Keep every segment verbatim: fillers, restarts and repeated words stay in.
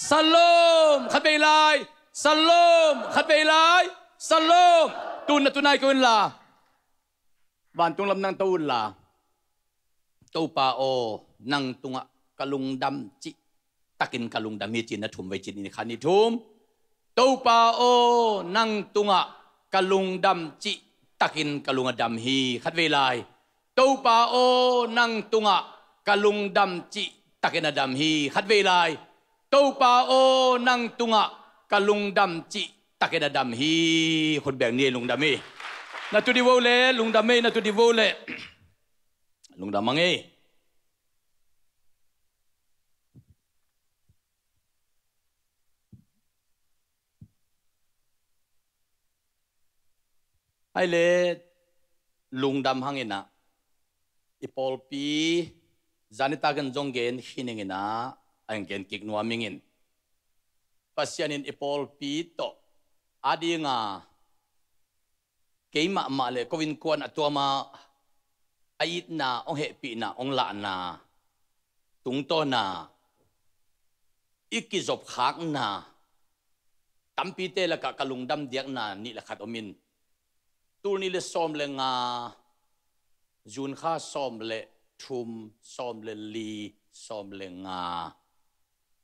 Shalom, khat vei lai. Shalom, khat vei lai. Shalom. Tun na tunai ko in la, vantung lam nang to un la, Topa aw, nang tungah ka lungdam cih takin ka lungdam hi, ci-in na thum vei ci-in, khat, nih, thum. Topa aw, nang tungah ka lungdam cih takin ka lung a dam hi, khat vei lai. Topa aw, nang tungah ka lungdam cih takin a dam hi, khat vei lai. Topa aw, nang tungah ka lungdam cih takin a dam hi. Khut beng ni, lungdam hi. Na tu di vo le, lungdam hi, na tu di vo le. Lungdam hang hi. Ai le, lungdam hang in ah, i pawlpi zan i takin zong gen khin ing in ah, a gen kik nuam ing in. Pasian in i pawlpi tawh a dinga kei mahmah le ko innkuan a tuama a itna, hong hehpihna, hong lahna, tungtawna, i kizopkhakna, tampite lakah ka lungdam diakna nih le khat om in, tul nih le sawm le nga, June kha sawm le thum, sawm le li, sawm le nga,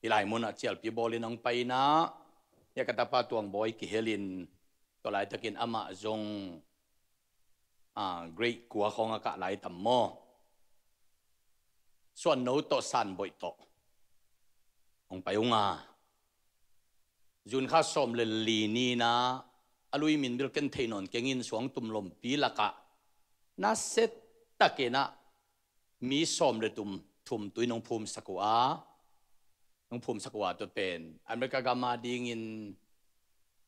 hih lai munah cialpi bawlin hong pai in ah, hih a ka tapa Tuang Bawi kihel in, tua laitakin amah zong, ah, grade kua khawng a kah lai tam maw, Suan No tawh, San Boih tawh hong pai ung a, June kha sawm le li ni in ah, a lui min bel ken thei nawn keng in, suangtum lompi lakah nasia takin ah mi sawm le thum, thum tui in hong phumsak uh a, hong phumsak uh a, tua pen America gam a dingin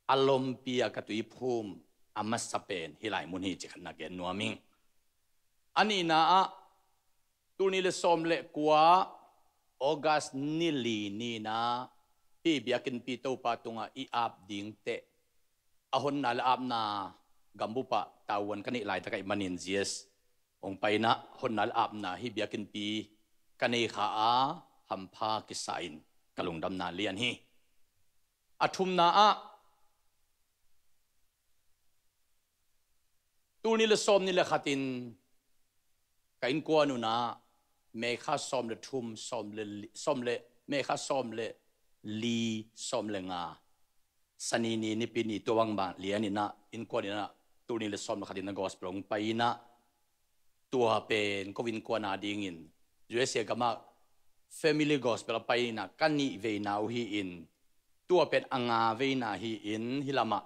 a lompi a ka tui phum a masa pen hih lai mun hi, ci khat na gen nuam ing. A nihna ah, tul nih le sawm le kua, August ni li ni in ah, hih biakinnpi Topa tungah i ap ding teh, a honna le apna gambup ah tavuan ka neih laitak ahih manin, G S hong pai in ah, honna le apna hih biakinnpi ka nei kha a, hampha kisa in ka lungdamna lian hi. A thumna ah, tul nih le sawm nih le khat in ka innkuan un ah, May kha sawm le thum, sawm le li, sawm le, May kha sawm le li, sawm le nga, Sani ni, Nipi ni, tua bang bang lian in ah, innkuan in ah, tul nih le sawm le khat in ah gospel hong pai in ah, tua pen ko innkuan a dingin U S A gam ah family gospel a pai in ah ka nih veina uh hi in, tua pen a nga veina hi in, hih lam ah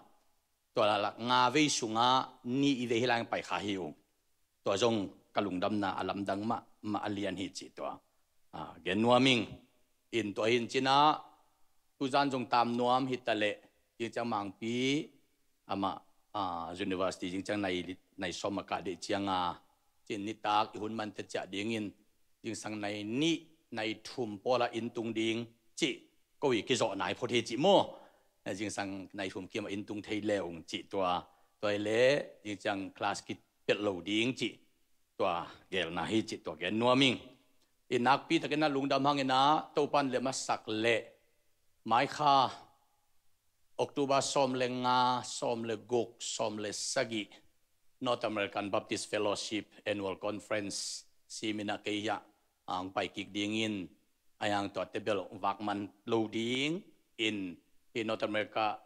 tua la, la nga vei sungah nih vei hih lai pai kha hi ung. Tua zong ka lungdamna a lamdang mahmah a lian hi, cih tua, ah, gen nuam ing. In tua hi in ci-in ah, tuzan zong tam nuam hi ta leh, zingciang Mangpi amah, ah, university zingciang nai, nai sawm a kah dih ciang a, ci-in nitak i hun man teh ciah dingin, zingsang nai nih, nai thum pawl ah inn tung ding cih ko i kizawh nai phot hi, cih maw. Zingsang nai thum kim ah inn tung thei le ung, cih tua. Tua hi leh zingciang class kipelh lo ding, cih tua gelna hi, cih tua gen nuam ing. I nakpi takin ah lungdam hang in ah, Topa'n lem a sak leh, mai kha October sawm le nga, sawm le guk, sawm le sagih, North American Baptist Fellowship Annual Conference, si min ah kei hiah hong pai kik dingin, a hiang tua teh bel vak man lo ding in, hih North America,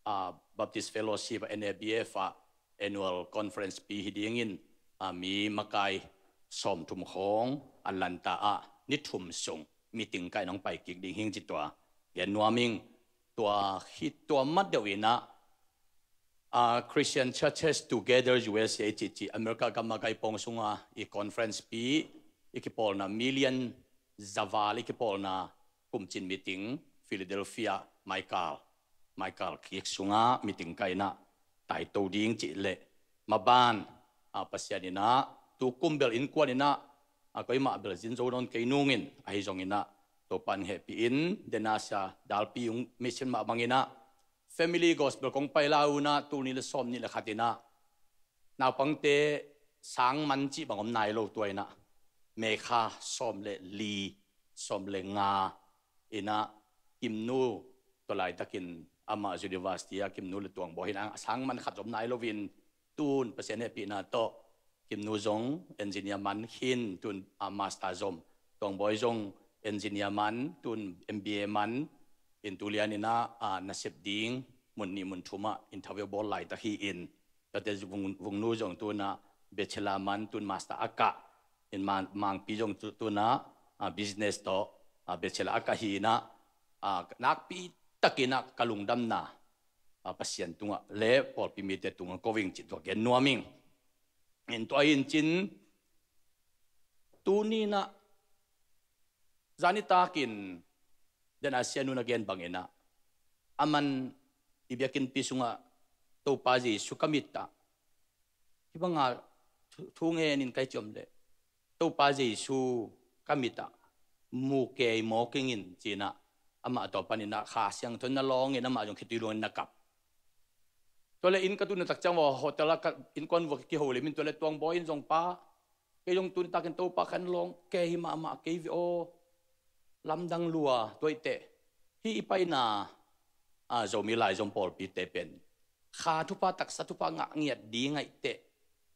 ah, Baptist Fellowship, N A B F ah annual conference pi hi dingin, ah, mi makai sawmthum khawng a lanta ah ni thum sung meeting kai in hong pai kik ding hi ing, cih tua gen nuam ing. Tua hi, tua mat deuh in ah, ah, Christian Churches Together U S A cih, cih America gam ah kai pawng sungah i conference pi, i kipawlna million za val i kipawlna kumcin meeting Philadelphia, Michael, Michael kik sungah meeting kai in ah taito ding cih leh, maban, ah, Pasian in ah tu kum bel innkuan in ah, ah, koimah bel zin zo nawn kei nung in, ahi zongin ah Topa'n hehpih in, Denasia dalpi ung mission mah bangin ah, family gospel kong pai lai un ah, tul nih le sawm nih le khat in ah, naupangte sang man cih bang om nai lo, tua in ah May kha sawm le li, sawm le nga in ah, Kimnu, tua laitakin amah university ah Kimnu le Tuangbawi hi-in a sang man khat zom nai loin, tun Pasian hehpihna tawh Kimnu zong engineer man khin, tun a master zom, Tuangbawi zong engineer man, tun M B A man, in tulian in ah, a, nasep ding mun nih mun thum ah interview bawl laitak hi-in, tate Vung, Vungnu zong tun ah bachelor man, tun master a kah in, Mang, Mangpi zong tu, tun ah, a, business tawh, a, bachelor a kah hi-in ah, a, nakpi takin ah ka lungdamna, a, Pasian tungah le pawlpi mite tungah ko ing cih tua gen nuam ing. In tua hi-in cin, tuni-in ah zani takin den a sianu na gen bangin ah, aman i biakinnpi sungah Topa Jesu ka mit ah, hih banga thu, thu ngenin kai ciam leh, Topa Jesu ka mit ah mu kei mawk ing in ci-in ah, amah tua panin ah Kha Siangtho na lawngin amah zong khitui luangin na kap. Tua le inn ka tun na tak ciang vua hotel ah ka innkuan vua kiho le min tua le Tuangbawi in zong, Pa, kei zong tuni takin Topa khan lawng kei hi mahmah kei ve aw, lamdang lua, tua hi teh. Hih i paina, a, Zomi Laizom pawlpite pen Kha thupha, taksa thupha ngah ngiat ding ahih teh,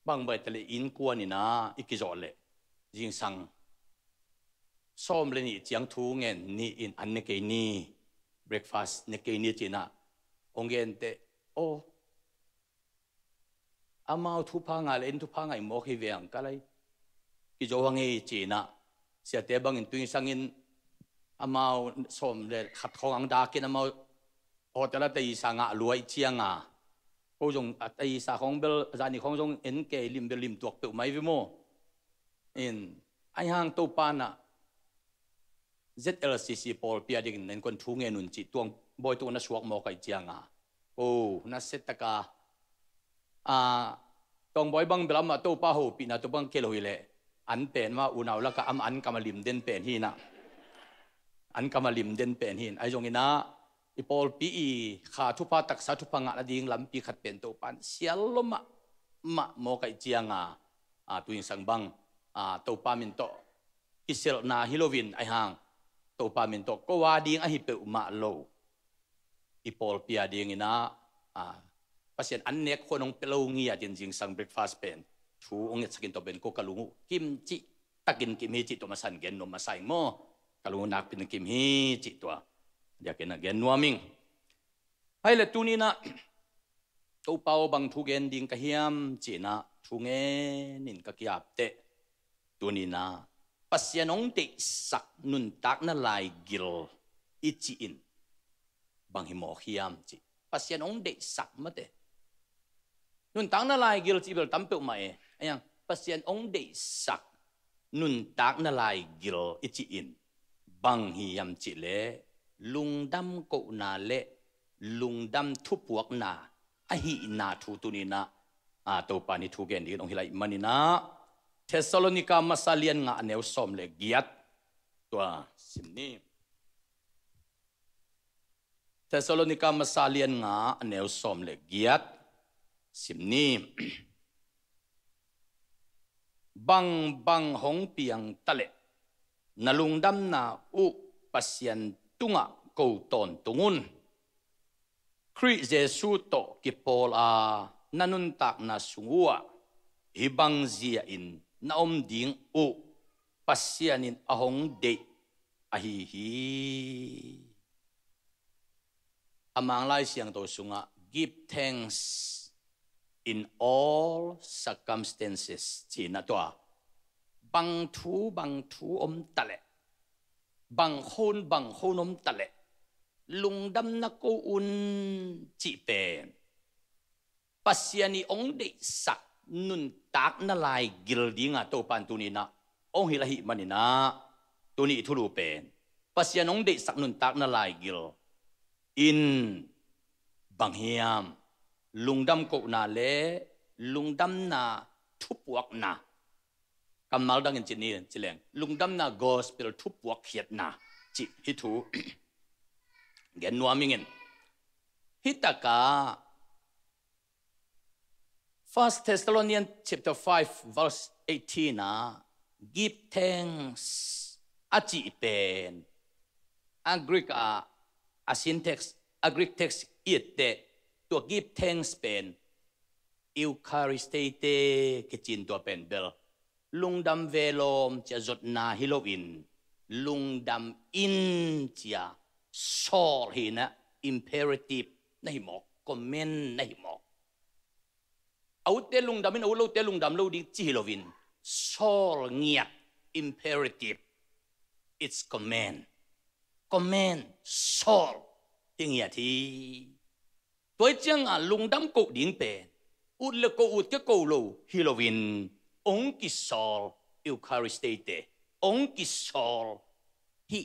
bangbang teh le innkuan in ah i kizawh leh zingsang sawm le nih ciang thu ngen ni in an ne kei ni, breakfast ne kei ni ci-in ah hong gen teh, aw, amau thupha ngah le in thupha ngah i mawk hi ve ang ka lai. Kizo hang hi ci-in ah, siate bangin tui sangin amau sawm le khat khawng ang dakin amau hotel ah teisa ngah lua i ciang a, ko zong a teisa khawng bel zani khawng zong en kei lim bel lim tuak peuhmah hi ve maw. In, ahi hang Topa in ah Z L C C pawlpi a dingin na innkuan thu ngen un cih Tuangbawi tungah na suak mawk ahih ciang a, o, na set taka, a, Tuangbawi bang bel amah Topa hopihna tua bang kei lo hi leh, an pen mah unau lakah amah an kam a lim den pen hi-in ah, an kam a lim den pen hi-in, ahi zongin ah i pawlpi i Kha thupha, taksa thupha ngah nading lampi khat pen Topa in sial lua mahmah mawk ahih ciang a, a, tui zingsang bang, a, Topa min tawh kiselhna hi loin, ahi hang Topa min tawh ko a ding ahi peuhmah lo, i pawlpi a dingin ah, a, Pasian an nek khua in hong pia lo ngiatin zingsang breakfast pen thu hong ngetsak in tua pen ko ka lung uh kim cih takin kim hi cih tua masa in gen nuam masa ing maw. Ka lung uh nakpi-in kim hi cih tua diakin ah gen nuam ing. Ahih leh tuni-in ah Topa aw, bang thu gen ding ka hiam ci-in ah thu ngenin ka ki-ap teh, tuni-in ah Pasian hong deihsak nuntakna laigil i cih in bang hi mawk hiam cih. Pasian hong deihsak mate. Nuntakna laigil cih bel tam peuhmah e. Ahi hang Pasian hong deihsak nuntakna laigil i cih in bang hi hiam cih leh, lungdam kohna le lungdam thupuakna ahihna thu tuni-in ah, a, Topa in thu gen dingin hong hilh ahih manin ah, Thessalonika masa lian nga a neu sawm le giat tua sim ni. Thessalonika masa lian nga a neu sawm le giat sim ni. Bangbang hong piang ta leh na lungdamna uh Pasian tungah ko tawntung un. Khrih Jesu tawh kipawl a na nuntakna sung uhah hih bang zia-in na om ding uh Pasian in a hong deih ahi hi. A Mang Lai Siangtho sungah give thanks in all circumstances ci-in ah tua, bang thu bang thu om ta leh, bang khawng bang khawng om ta leh, lungdamna ko un cih pen Pasian i hong deihsak nuntakna laigil dingah Topa in tuni-in ah hong hilh ahih manin ah, tuni i thulu pen Pasian hong deihsak nuntakna laigil in bang hiam, lungdam kohna le lungdamna thupuakna. Kammal dangin ci ni, ci leng lungdamna gospel thupuak khiatna cih hih thu gen nuam ing in. Hih takah First Thessalonians chapter five verse eighteen ah give thanks a cih pen a Greek ah a syntax, a Greek text i et teh, tua give thanks pen Eucharistete kici in, tua pen bel lungdam velawm ci-a zotna hi loin, lungdam in ci-a sawl hi-in ah, imperative na hi mawk, command na hi mawk. A utte lungdam in, a utlote lungdam lo ding ci hi loin, sawl ngiat, imperative. It's command. Command, sawl hi ngiat hi. Tua hi ciangah lungdam koh ding pen ut le koh, ut ke koh lo hi loin, hong kisawl, Eucharistete hong kisawl hi.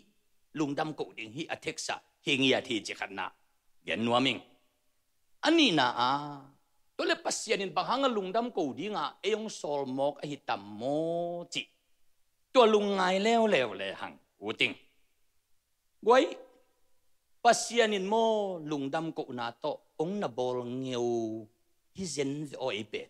Lungdam koh ding hi, a text ah hi ngiat hi ci khatna gen nuam ing. A nihna ah, tua le Pasian in bang hangah lungdam koh dingah ei hong sawl mawk ahi tam maw cih tua lungngai leuleu le hang ut ing. Guai, Pasian in maw lungdam kohna tawh hong na bawl ngeu hi zen ve aw ei pen.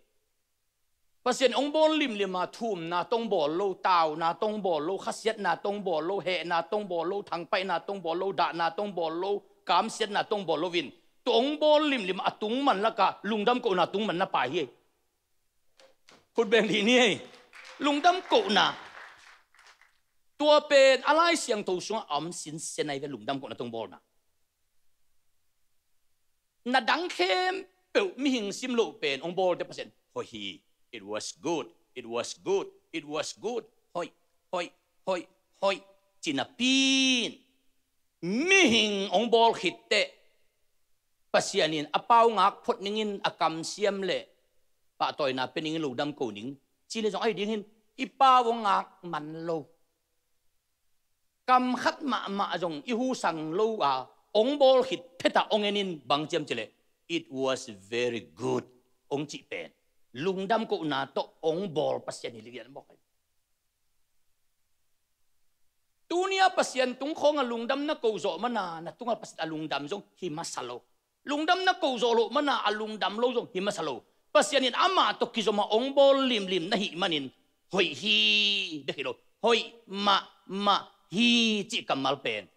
Pasian hong bawl limlim a, thumna tawh hong bawl lo, tauna tawh hong bawl lo, khasiatna tawh hong bawl lo, hehna tawh hong bawl lo, thangpaihna tawh hong bawl lo, dahna tawh hong bawl lo, kamsiatna tawh hong bawl loin, tua hong bawl limlim a tung man lakah lungdam kohna tung man na pai hi. Khut beng dih ni ei. Lungdam kohna, tua pen a Lai Siangtho sungah a om sinsen ahi ve, lungdam kohna tawh hong bawlna. Na dang khempeuh mihing sim loh pen hong bawlte Pasian hoih hi. It was good. It was good. It was good. Hoih, hoih, hoih, hoih, ci napi in mihing hong bawl khit teh Pasian in a pau ngak phot ningin, a kamsiam le pahtawina pia ningin lungdam ko ning ci le zong ahi ding hi in, i pau hong ngak man lo, kam khat mahmah zong i husang lo a, hong bawl khit phet ah hong en in, bang ci hiam cih leh, "It was very good," hong cih pen lungdam kohna tawh hong bawl Pasian hi lian mawk hi. Tuni-a Pasian tung khawng a lungdam na ko zawh man a, na tungah Pasian a lungdam zong hi masa lo. Lungdam na ko zawh loh man a, a lungdam lo zong hi masa lo. Pasian in amah tawh kizom a hong bawl limlim na hih manin, hoih hi bek hi lo, hoih mahmah hi cih kammal pen,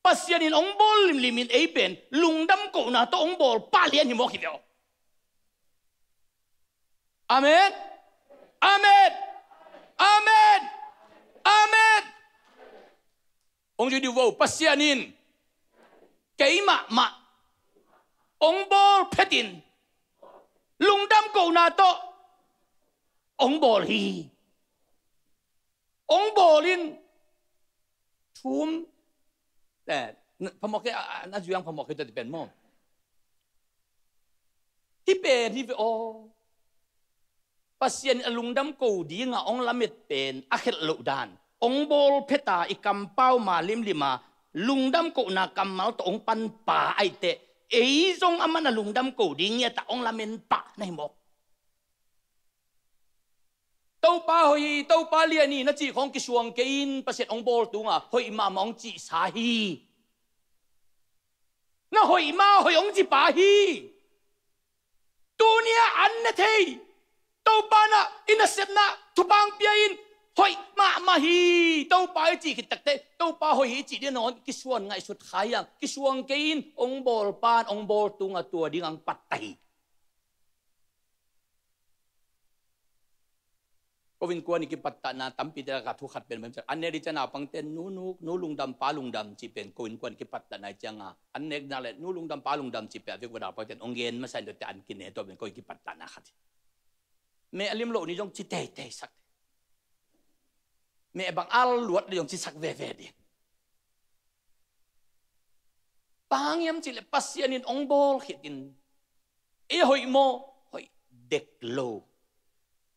Pasian in hong bawl limlim in ei pen lungdam kohna tawh hong bawl pah lian hi mawk hi ve aw. Amen. Amen. Amen. Amen. Hong zui dih uh vo, Pasian in kei mahmah hong bawl phetin lungdam kohna tawh hong bawl hi. Hong bawl in thum, eh, phamawh kei a, a, a zuiang phamawh kei tawh ti pen maw? Hih pen hi ve aw. Pasian in a lungdam ko dingah hong lamet pen a khelh loh dan, hong bawl phet a, i kampau ma limlim a lungdam kohna kammal tawh hong panpa ahih teh, ei zong aman a lungdam ko ding ngiat ah hong lamen pah na hi mawk. Topa hoih hi, Topa lian hi na cih khawng kisuang kei in, Pasian hong bawl tungah hoih mahmah hong cihsa hi. Na hoih mah hoih hong cipa hi. Tuni-ah an ne thei, Topa in ah i nasepna thupha hong pia in, hoih mahmah hi, Topa i cih khit takteh, Topa hoih hi i cih ding nawn kisuan ngaihsut kha hiang, kisuang kei in, hong bawl pan hong bawl tungah tua ding hong pattah hi. Ko innkuan i kipattahna tampite lakah thu khat pen bang hiam cih leh, an nek ding ciang naupangte nu, nu, nu lungdam, pa lungdam cih pen ko innkuan i kipattahna hi ciangin, an nek nak leh nu lungdam, pa lungdam cih pen a vek va naupangte hong gen masa in, tuate an kine, tua pen ko i kipattahna khat hi. Meh a lim loh ni zong ci teitei sak, meh bang al luat ni zong ci sak veve ding. Bang hang hiam cih leh Pasian in hong bawl khit in, i hoih maw? Hoih dek lo.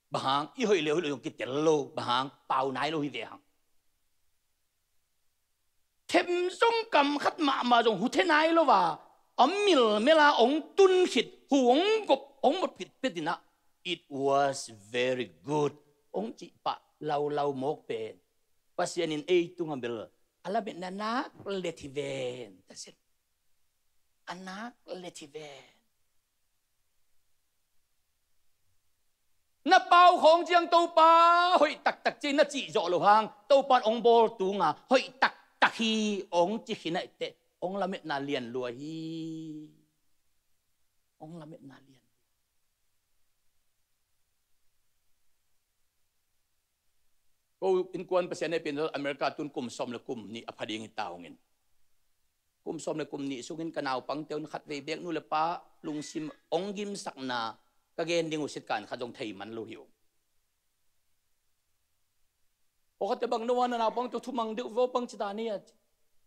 Bang hang? I hoih le hoih lo zong kitel lo. Bang hang? Pau nai lo hi ve hang. Them zong kam khat mahmah zong hu thei nai lo a, a milmel a hong tun khit, hu hong gop, hong mot khit phet in ah, "It was very good," hong cih pah laulau mawk pen Pasian in ei tungah bel a lametna nak let hi ven, ta zen. A nak let hi ven. Na pau khawng ciang Topa hoih taktak ci na cih zawh loh hang, Topa in hong bawl tungah hoih taktak hi hong ci khin ahih teh, Hong lametna lian lua hi. Hong lametna lian lua. Ko innkuan Pasian hehpihna tawh America tun kum sawm le kum nih a pha ding hi ta hong in. Kum sawm le kum nih sungin ka naupangte un khatvei beek nu le pa lungsim hong gimsakna ka gen ding uh sitkan khat zong thei man lo hi ung. Pawlkhatte bang no a na naupangte uh thumang deuh vaw bang ci ta ni a ci.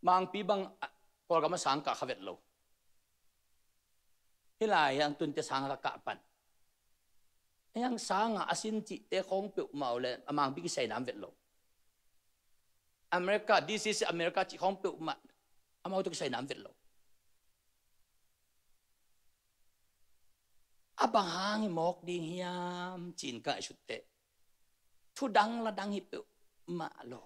Mangpi bang, ah, Kawlgam a sang kah kha vet lo. Hih lai hiang tunte sang a ka kah pan. Hiang sanga a sin cihte khawng peuhmah uh le a Mangpi kisai nam vet lo. America, D C C America cih khawng peuhmah amau tawh kisai nam vet lo. A bang hang hi mawk ding hiam ci-in ka ngaihsut teh, thu dang la dang hi peuhmah lo.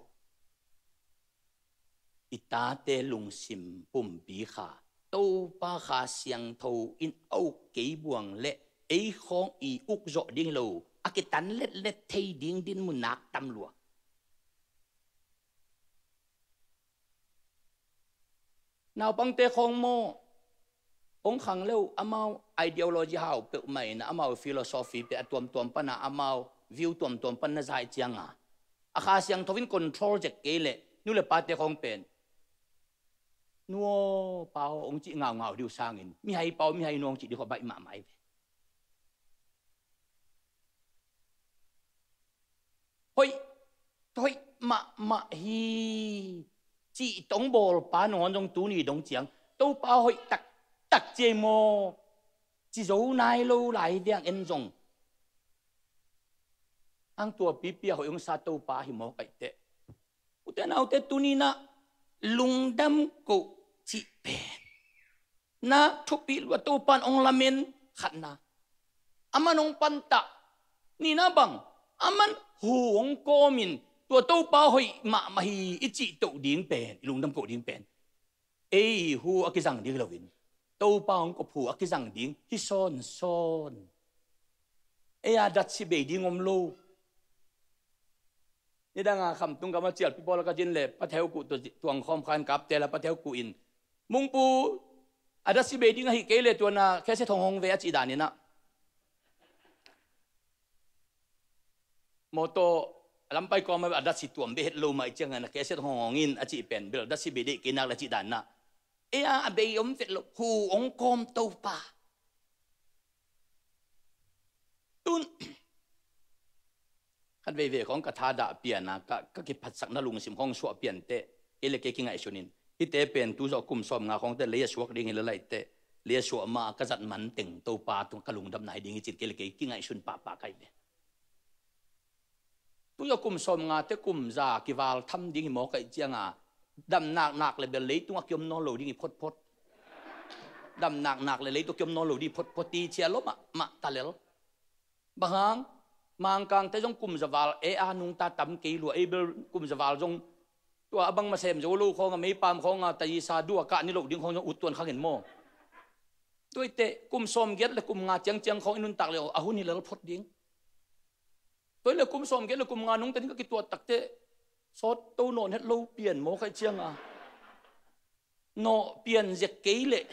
I tate lungsim pumpi kha Topa Kha Siangtho in a uk kei buang le ei khawng i uk zawh ding hi lo, a kitan letlet thei ding dinmun nak tam lua. Naupangte khawng maw, hong khang leuh amau ideology hau peuhmah in amau philosophy peuh a tuamtuam pana amau view tuamtuam pan na zaih cianga a Kha Siangtho in control zek kei leh nu le pate khawng pen nu aw pa aw hong cih ngaungau dih uh sangin mihai pa aw mihai nu aw hong cih dih khawh baih mahmah hi ve. Hoih, hoih mahmah hi cih tawh hong bawlpa nangawn zong tuni dong ciang Topa hoih taktak ci ei maw? Ci zo nai lo lai hi ve ang en zong. Ang tua pipi a hoih hong sa Topa hi maw kaih teh. Ute naute tuni-in ah lungdam koh cih pen na thupi lua Topa in hong lamen khatna. Aman hong pantah nihna bang aman hu hong kawmin tua Topa hoih mahmah hi i cih toh ding pen, i lungdam koh ding pen ei hu a kizang ding hi loin Topa hong kop hu a kizang ding hi sawnsawn. Ei a datsi bei ding om lo. Nidanga Khamtung gam a cialpi pawl a ka zin le patheu kuh tuang khawm khan kapte la patheu kuh in Mungpu a datsi bei ding ahi kei le tuana kheset hong hong ve a cih danin ah mawtaw a lampai kawm a datsi tuam bei het lo mah i ciangin a kheset hong hong in a cih pen bel datsi bei deih kei nak le a cih danin ah ei a a bei om vet lo hu hong kawm Topa. Tun khat veivei khawng ka thadah pian a ka, ka kiphatsakna lungsim khawng suah pian teh kei le kei kingaihsun in hihte pen tu zawh kum sawm nga khawng teh lei a suak ding hi le laih teh lei a suah mah ka zat man teng Topa tung ka lungdamna hi ding hi cin kei le kei kingaihsun pahpah ka hi ve. Tu zawh kum sawm nga teh kum za kival tham ding hi maw kaih cianga dam naknak le bel leitung a kiom nawn lo ding hi photphot. Dam naknak le leitung a kiom nawn lo ding hi photphot ti cia lo mahmah ta lel. Bang hang Mangkangte zong kum za val ei a nungta tam kei lua ei bel kum za val zong tua a bang ma sem zo lo khawng a meipam khawng a taisa dua kah ni lo ding khawng zong ut tuan khangin maw? Tuaite kum sawm giat le kum nga ciangciang khawng i nuntak le a hun hi lel phot ding. Tua le kum sawm giat le kum nga nungta ding ka kituat takteh sawt to nawn het lo pian maw kaih cianga nawh pian zek kei leh.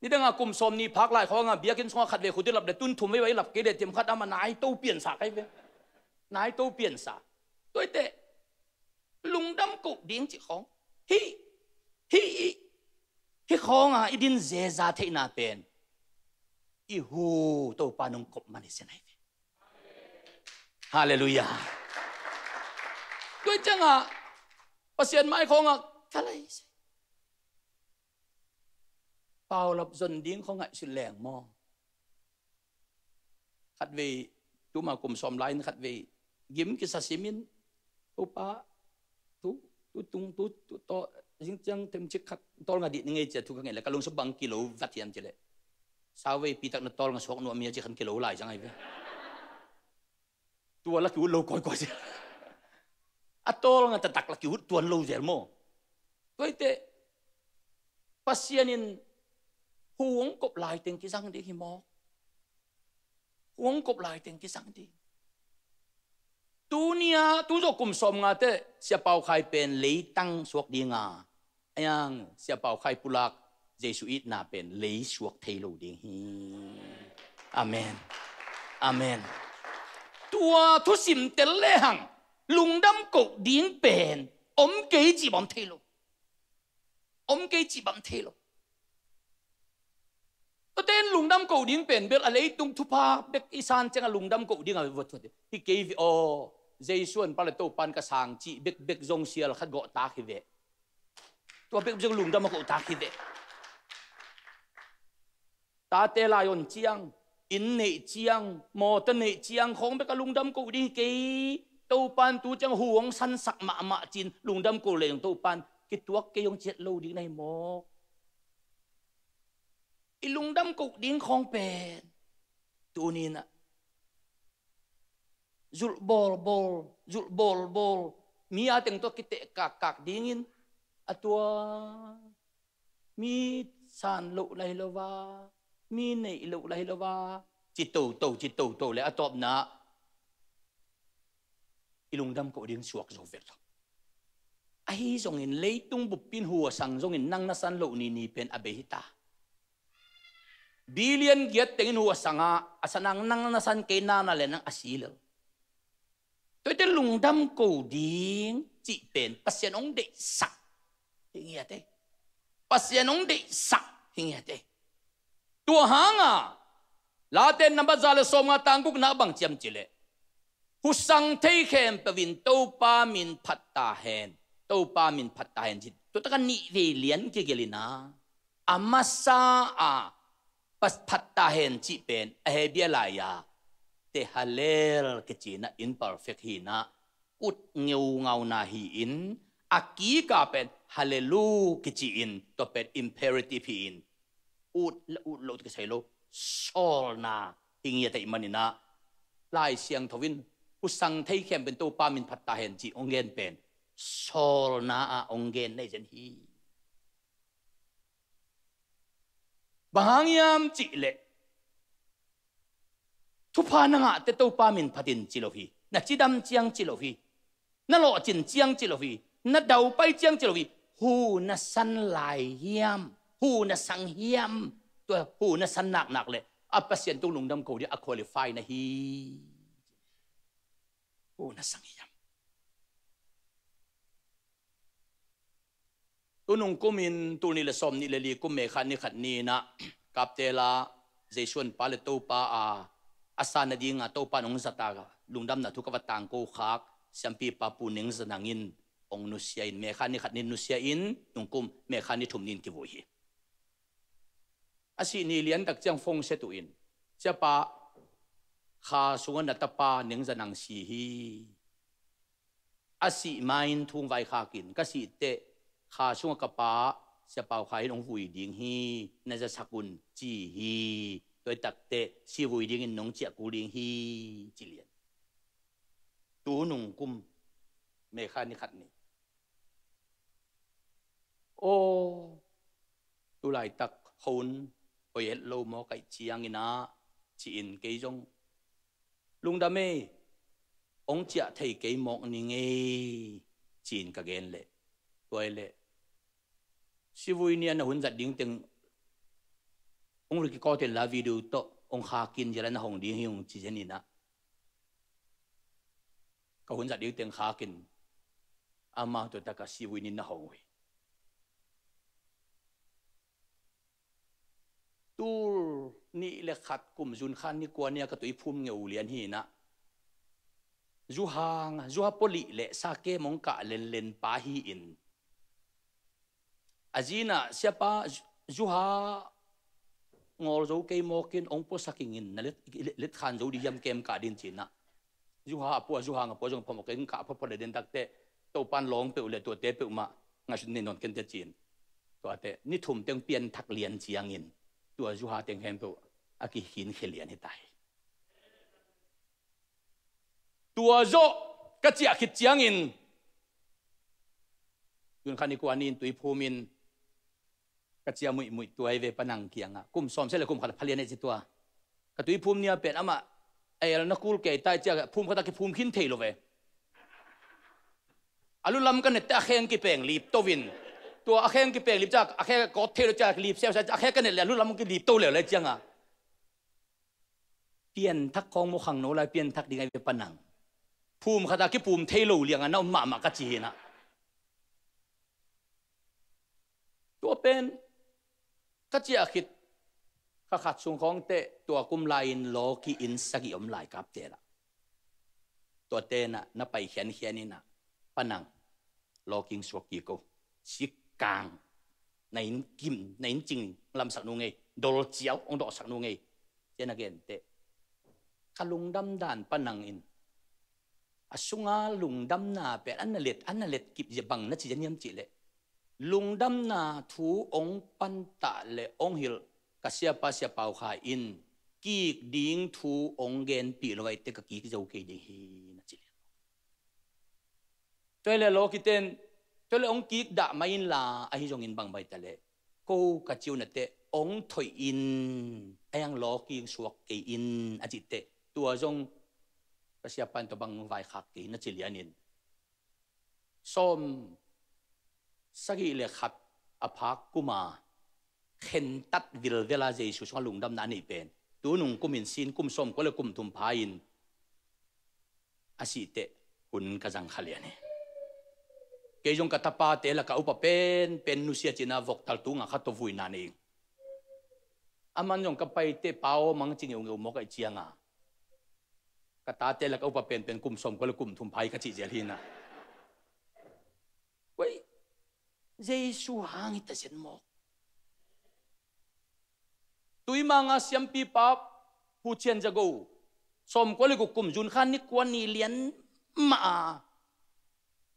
Nidanga kum sawm nih phak lai khawng a biakinn sungah khat vei khut i lap le tun thum vei vai i lap kei leh tiam khat ama nai to piansa kai ve. Nai to piansa. Tuaite lungdam koh ding cih khawng hih hih hih hih khawng a i din zeza theihna pen i hu Topa nong kop man hi sia nai ve. Halleluiah. Tua ciangah Pasian mai khawngah ka lei paulap zon ding khawng ngaihsut leng maw? Khatvei tuma kum sawm lai-in khatvei gim kisa simin Topa tu tu tung tu tu to zing ciang themcik khat tawlnga dih ni ngei cia thu ka ngei le ka lungsim bang kilo vat hiam ci le sauvei pitak na tawlnga suak nuam hia ci khan kilo lai zang ai ve. Tua la kiut lo kawikawi cia a tawlnga taktak la kiut tuan lo zel maw? Tuaite Pasian in hu hong kop lai teng kizang ding hi maw? Hu hong kop lai teng kizang ding. Tunia tu zawh kum sawm nga teh Sia Pau Khai pen leitang suak dinga Ayang Sia Pau Khai pulak Jesu itna pen lei suak thei lo ding hi. Amen. Amen. Tua thusim tel lehang lungdam koh ding pen om kei cih bang thei lo. Om kei cih bang thei lo. Tuate in lungdam koh ding pen bel a leitung thupha bek i san ciang a lungdam koh ding a va thuat hi kei ve aw. Jesu an pa le Topan ka sang cih bekbek zong sial khat gawh tak hi ve. Tua bekbek zong lungdam a koh tak hi ve. Tate lai on ciang, inn neih ciang, mawtaw neih ciang khawng bek a lungdam koh ding hi kei. Topan tu ciang hu hong sansak mahmah cin lungdam koh leng Topan kituak kei hong ciat lo ding na hi mawk. I lungdam koh ding khawng pen tuni-in ah zulh bawlbawl, zulh bawlbawl, mi a teng tawh kiteh kakkak dingin a tua mi san loh na hi lo va, mi neih loh na hi lo va, ci toto, ci toto le a tawpna i lungdam koh ding suak zo vet lo. Ahi zongin leitung bup in hu a sang zongin nang na san loh ni ni pen a bei hi ta. Billion giat tengin hu a sang a, a san ang nang na san kei na na le nang a si lo. Tuate lungdam koh ding cih pen Pasian hong deihsak hi ngiat e. Pasian hong deihsak hi ngiat e. Tua hanga Late nambat za le sawmnga tang gukna bang ciam cih leh, husang thei khempeuh in Topa min phat ta hen. Topa min phat ta hen ci. Tua taka nih vei lian kigelh in a, a masa a pas phat ta hen cih pen a Hebrew lai-a Tehalel kici in a, imperfect hi in a, ut ngeungauna hi in, a kika pen Hallelu kici in, tua pen imperative hi in, ut le ut lo kisai lo, sawlna hi ngiat ahih manin a, Lai Siangtho in husang thei khempeuh in Topa min phat ta hen cih hong gen pen sawlna ah hong gen na hi zen hi. Bang hang hiam cih leh, thupha na ngahte Topa min phat in ci lo hi. Na cidam ciang ci lo hi. Na lawhcin ciang ci lo hi. Na daupai ciang ci lo hi. Hu na san lai hiam, hu na sang hiam, tua hu na san naknak leh a Pasian tung lungdam koh ding a qualify na hi. Hu na sang hiam. Tu nung kum in, tul nih le sawm nih le li kum May kha ni khat ni in a, Kaptela Jesu an pa le Topa a, a san nading a Topa in hong zat a, lungdamna thu ka va tangko khak siampipa Pu Neng Za Nang in hong nusia in, May kha ni khat ni nusia in, nung kum May kha ni thum ni in kivui hi. A sih ni lian tak ciang phone set uh in, "Siapa, kha sungah na tapa Neng Za Nang si hi. A sih ma-in thu hong vaikhak in, ka sih teh kha sungah ka pa Sia Pau Khai in hong vui ding hi, na zasak un," ci hi. Tua hi tak teh si vui dingin nong ciah kul ding hi, ci lian. Tu nung kum May kha ni khat ni. Aw, tu laitak hon hoi het lo maw, kaih ciangin ah, ci-in kei zong, "Lungdam ei, hong ciah thei kei mawk ning ei," ci-in ka gen leh, tua hi leh, "Si vui ni-a na hun zat ding teng hong record inla video tawh hong khakin, zia la na hong ding hi," hong ci zen in ah, ka hun zat ding teng khakin, amah tua taka si vui ni-in na hong uh hi. Tul nih le khat kum June kha ni kua ni-a ka tuiphum ngeu lian hi in ah, zuha, zuha pua lih le sa kem hong kah lenlen pa hi in, a zi in ah, "Siapa, zuha ngawl zo kei mawk in, hong puasak ing in, na let, let khan zo ding hiam kem kah ding?" ci in ah, zuha a pua, zuha a pua zong phamawh kei in, kah phamawh le den tak teh, "Topan lawng peuh le tuate peuhmah ngaihsut nei nawn ken teh," ci-in, tua teh ni thum teng pianthak lian ciangin tua zuha teng khempeuh a kikhinkhia lian hi ta hi. Tua zawh ka ciah khit ciangin, June kha ni kua ni-in tuiphum in, ka ciah muihmuih tua hi ve, Pa Nang kiangah, kum sawmsagih le kum khat a pha lian ei ci tua. Ka tuiphum ni-a pen amah, "A el na kul kei ta ei," ci-a phum khat a kiphum khin thei lo ve. A lu lam ka nette a kheng kipeng lipto in, Tua a kheng kipek lip ciang, a kheng kawt thei lo ciang, lip siausiau, a kheng ka net le a lu lam kilip to leu lai cianga, pianthak khawng mu khangno lai, pianthak ding ahi ve Pa Nang. Phum khata kipum thei lo lianga na om mahmah ka ci hi na. Tua pen ka ciah khit kha khat sung khawng teh tua kum lai-in lawki inn sagih om lai Kaptel ah. Tua tenah na pai khiankhian inah, Pa Nang, lawki inn suak kik o. Sikkang na inn kim, na inn cing lamsak nung ei, dolciau hong dawhsak nung ei, ci-in a gen teh, ka lungdam dan Pa Nang in a sunga lungdamna pen a na let, a na let kip zia bang na ci zia niam cih leh, lungdamna thu hong pantah le hong hilh ka siapa Sia Pau Khai in kik ding thu hong genpih lo ahih teh ka kik zo kei ding hi, na ci lian. Tua hi leh lawkiten, tua hi leh hong kik dah mai inla, ahi zongin bang bai ta leh ko ka ci uh na teh hong thoih in, a hiang lawki inn suak kei in, a cih teh tua zong ka siapa in tua bang vaikhak kei, na ci lianin, sawm sagih le khat a phak kuma khentat vilvela Jesu sungah lungdamna a neih pen, tunung kumin sin kum sawmkua le kum thum pha-in a sih teh hun ka zang kha lian hi. Kei zong ka tapate lakah upa penpen nusia cinah voktal tunga kha tawh vuina nei ing. Aman zong ka paite Pa aw mang ci ngeungeu mawk ahih cianga, ka tate lakah upa penpen kum sawmkua le kum thum pha hi ka cih zel hi na. Wei, Jesu hang hi ta zen mawk. Tuimanga siampipa Pu Cian Za Go, sawmkua le guk kum June kha ni kua ni lian mah a,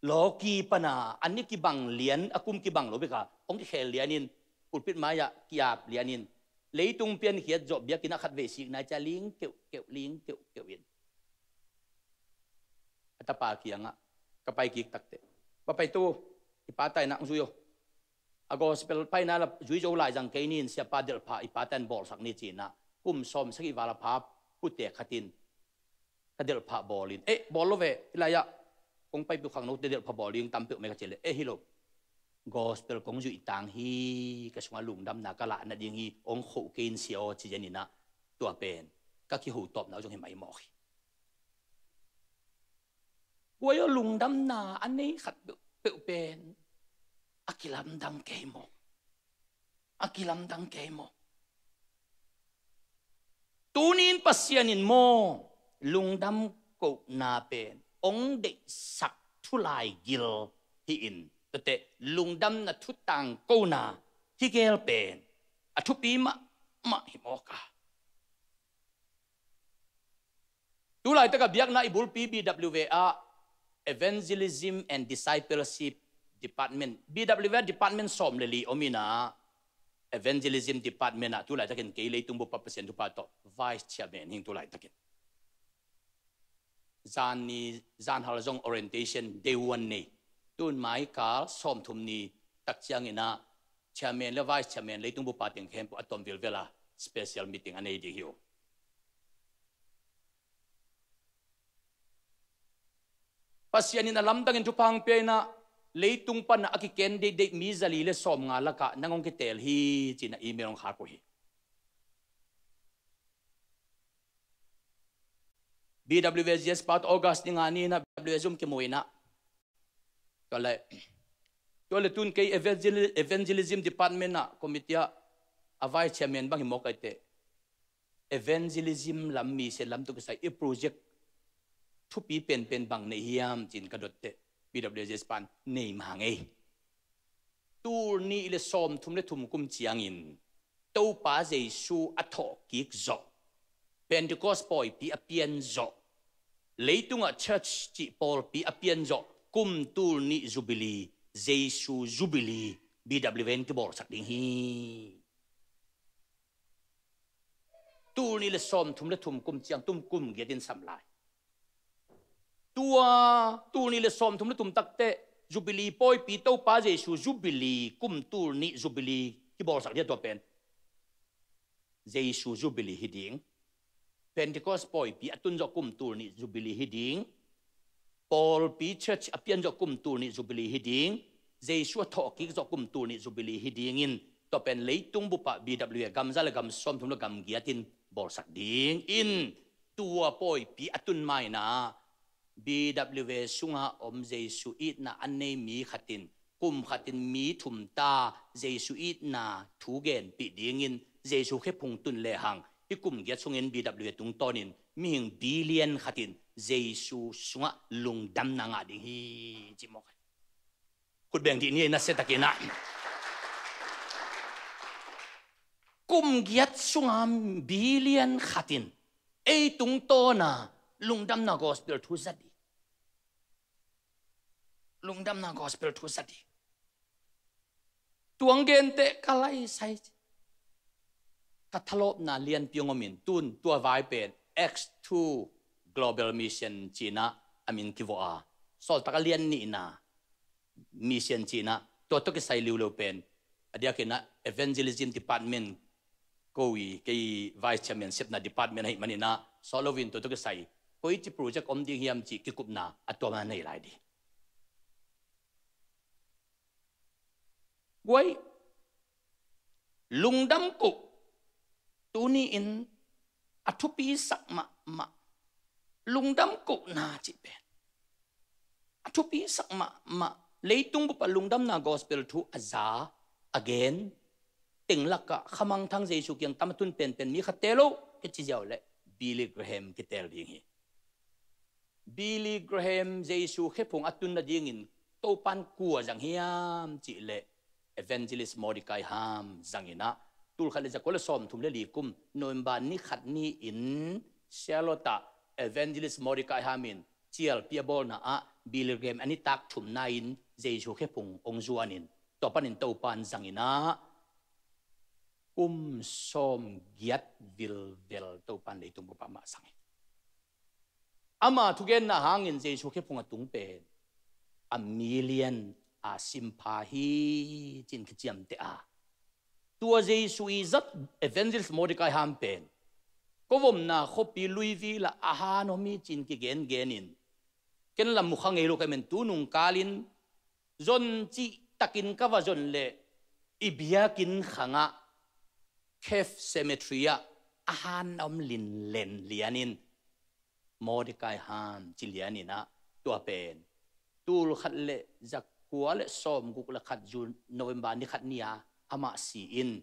lawki pana a ni kibang lian, a kum kibang lo beka hong kikhel lianin, pulpit mai-ah kiap lianin, leitung piankhiat zawh biakinn ah khatvei sik nai cia ling keuhkeuh, ling keuhkeuh in. A tapa kiangah ka pai kik takteh, "Pa Pai Tu, i pate in hong zui aw. A gospel paina la zui zo lai zang kei ni in, siapa delhphah i pate in bawlsak ni," cinah kum sawm sagih val a pha putek khat in ka delhphah bawl in, "Eh, bawl lo ve, hih lai-ah kong paipih uh khangnote delhphah bawl ding tam peuh mai," ka cih leh, "Eh, hi lo. Gospel kong zuih tang hi, ka sungah lungdamna ka lah nading hi, hong khoh kei in sia aw," ci zen inah, tua pen ka kiho tawpna uh zong hi mai mawk hi. Guai aw, lungdamna a nei khat peuhpeuh pen a kilamdang kei maw? A kilamdang kei maw? Tuni-in Pasian in maw lungdam kohna pen hong deihsak thu laigil hi-in, tuate lungdamna thu tangkona hi gel pen a thupi mahmah hi mawk a. Tu laitak a biakna i bulpi B W A ah Evangelism and Discipleship Department, B W A department sawm le li om inah, Evangelism Department ah tu laitakin kei leitung bupa Pasian thupha tawh Vice Chairman hi ing tu laitakin. Zan ni, zan hal zong orientation day one nei. Tun mai kal sawmthum ni tak ciang inah Chairman le Vice Chairman leitung bupa teng khempeuh a tom vilvel a special meeting a nei ding hi uh. Pasian in a lamdangin thupha hong pia inah, leitung panah a kiken deihdeih mi zali le sawmnga lakah nang hong kitel hi, cinah email hong khak uh hi. B W A G S pa tawh August ni nga ni inah B W A Zoom kimu inah, tua le, tua le tun kei evangeli-, Evangelism Department ah committee ah a Vice Chairman bang hi mawk ahih teh, evangelism lam, mission lam tawh kisai i project thupi penpen bang nei hiam, ci-in ka dot teh, B W A G S pan nei mah hang ei. Tul nih le sawmthum le thum kum ciangin Topa Jesu a thawhkik zawh, Pentecost pawipi a pian zawh, leitungah church cih pawlpi a pian zawh kum tul nih Jubilee, Jesu Jubilee, B W A in kibawlsak ding hi. Tul nih le sawmthum le thum kum ciang, tum kum giat in sam lai. Tua tul nih le sawmthum le thum takteh Jubilee pawipi, Topa Jesu Jubilee, kum tul nih Jubilee kibawlsak ding a, tua pen Jesu Jubilee hi ding. Pentecost pawipi a tun zawh kum tul nih Jubilee hi ding. Pawlpi church a pian zawh kum tul nih Jubilee hi ding. Jesu a thawhkik zawh kum tul nih Jubilee hi dingin, tua pen leitung bupah B W A gamza le gam sawmthum le gam giatin bawlsak dingin, tua pawipi a tun maina B W A sunga om Jesu itna a nei mi khatin, kum khatin mi thum ta Jesu itna thu genpih dingin, Jesu khephung tun lehang, hih kum giat sungin B W A tungtawnin mihing billion khatin Jesu sungah lungdamna ngah ding hi, ci mawk hi. Khut beng dih ni, na se takin ah. Kum giat sunga billion khatin ei tungtawna lungdamna gospel thu zat hi. Lungdamna gospel thu zat hi. Tuang gente ka laisai. Ka thalawpna lianpi hong omin tun tua vai pen Acts two Global Mission cinah a min kivuah a, sawltak a lian nihna mission cinah tua tawh kisai liuleu pen, a diakinah evangelism department ko i, kei vice chairman sepna department ahi maninah sawt loin tua tawh kisai koici project om ding hiam cih kikupna a tuama nei lai dih. Guai, lungdam koh tuni-in a thupisak mahmah. Lungdam kohna cih pen a thupisak mahmah. Leitung bupah lungdamna gospel thu a za, a gen, teng lakah khamangthang Jesu kiang tam a tun penpen mi khatte lo kici ziau leh Billy Graham kitel ding hi. Billy Graham Jesu khephung a tun nadingin Topan kua zang hiam cih leh Evangelist Mordecai Ham zanginah, tulkhat le zakua le sawmthum le li kum November ni khat ni-in Charlotte ah Evangelist Mordecai Ham in cialpi a bawlna ah Billy Graham a nitak thumna-in Jesu khephung hong zuanin, tua panin Topan zanginah kum sawm giat vilvel Topan leitung bupah mah zang hi. Ama thugenna hangin Jesu khephung a tung pen a million a simpha hi cin kiciamteh a, tua Jesu i zat Evangelist Mordecai Ham pen kovomna khuapi Louisville ah a han om hi cin kigengenin, ken lam mukha ngei lo ka men, tunung kalin zon cihtakin ka va zon leh i biakinn khangah Cave Cemetery ah a han a om linlen lianin Mordecai Ham ci lianinah, tua pen tulkhat le zakua le sawmguk le khat June, November ni khat ni-a amah si-in,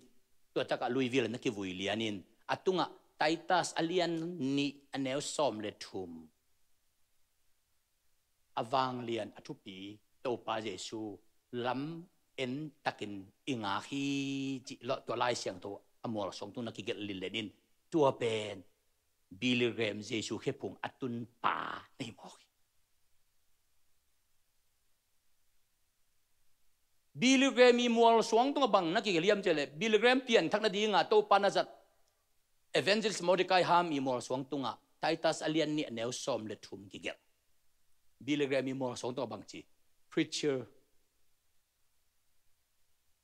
tua takah Louisville na kivui lianin, a tungah Titus a lian nih a neu sawm le thum, a vanglian a thupi Topa Jesu lam en takin i ngak hi cih lawh tua Lai Siangtho a mualsuang tung na kigelh linlenin, tua pen Billy Graham Jesu khephung a tunpa na hi mawk hi. Billy Graham i mualsuang tungah bang na kigelh hiam cih leh, Billy Graham pianthak nadinga Topa na zat Evangelist Mordecai Ham i mualsuang tungah Titus a lian nih a neu sawm le thum kigelh. Billy Graham i mualsuang tungah bang ci? Preacher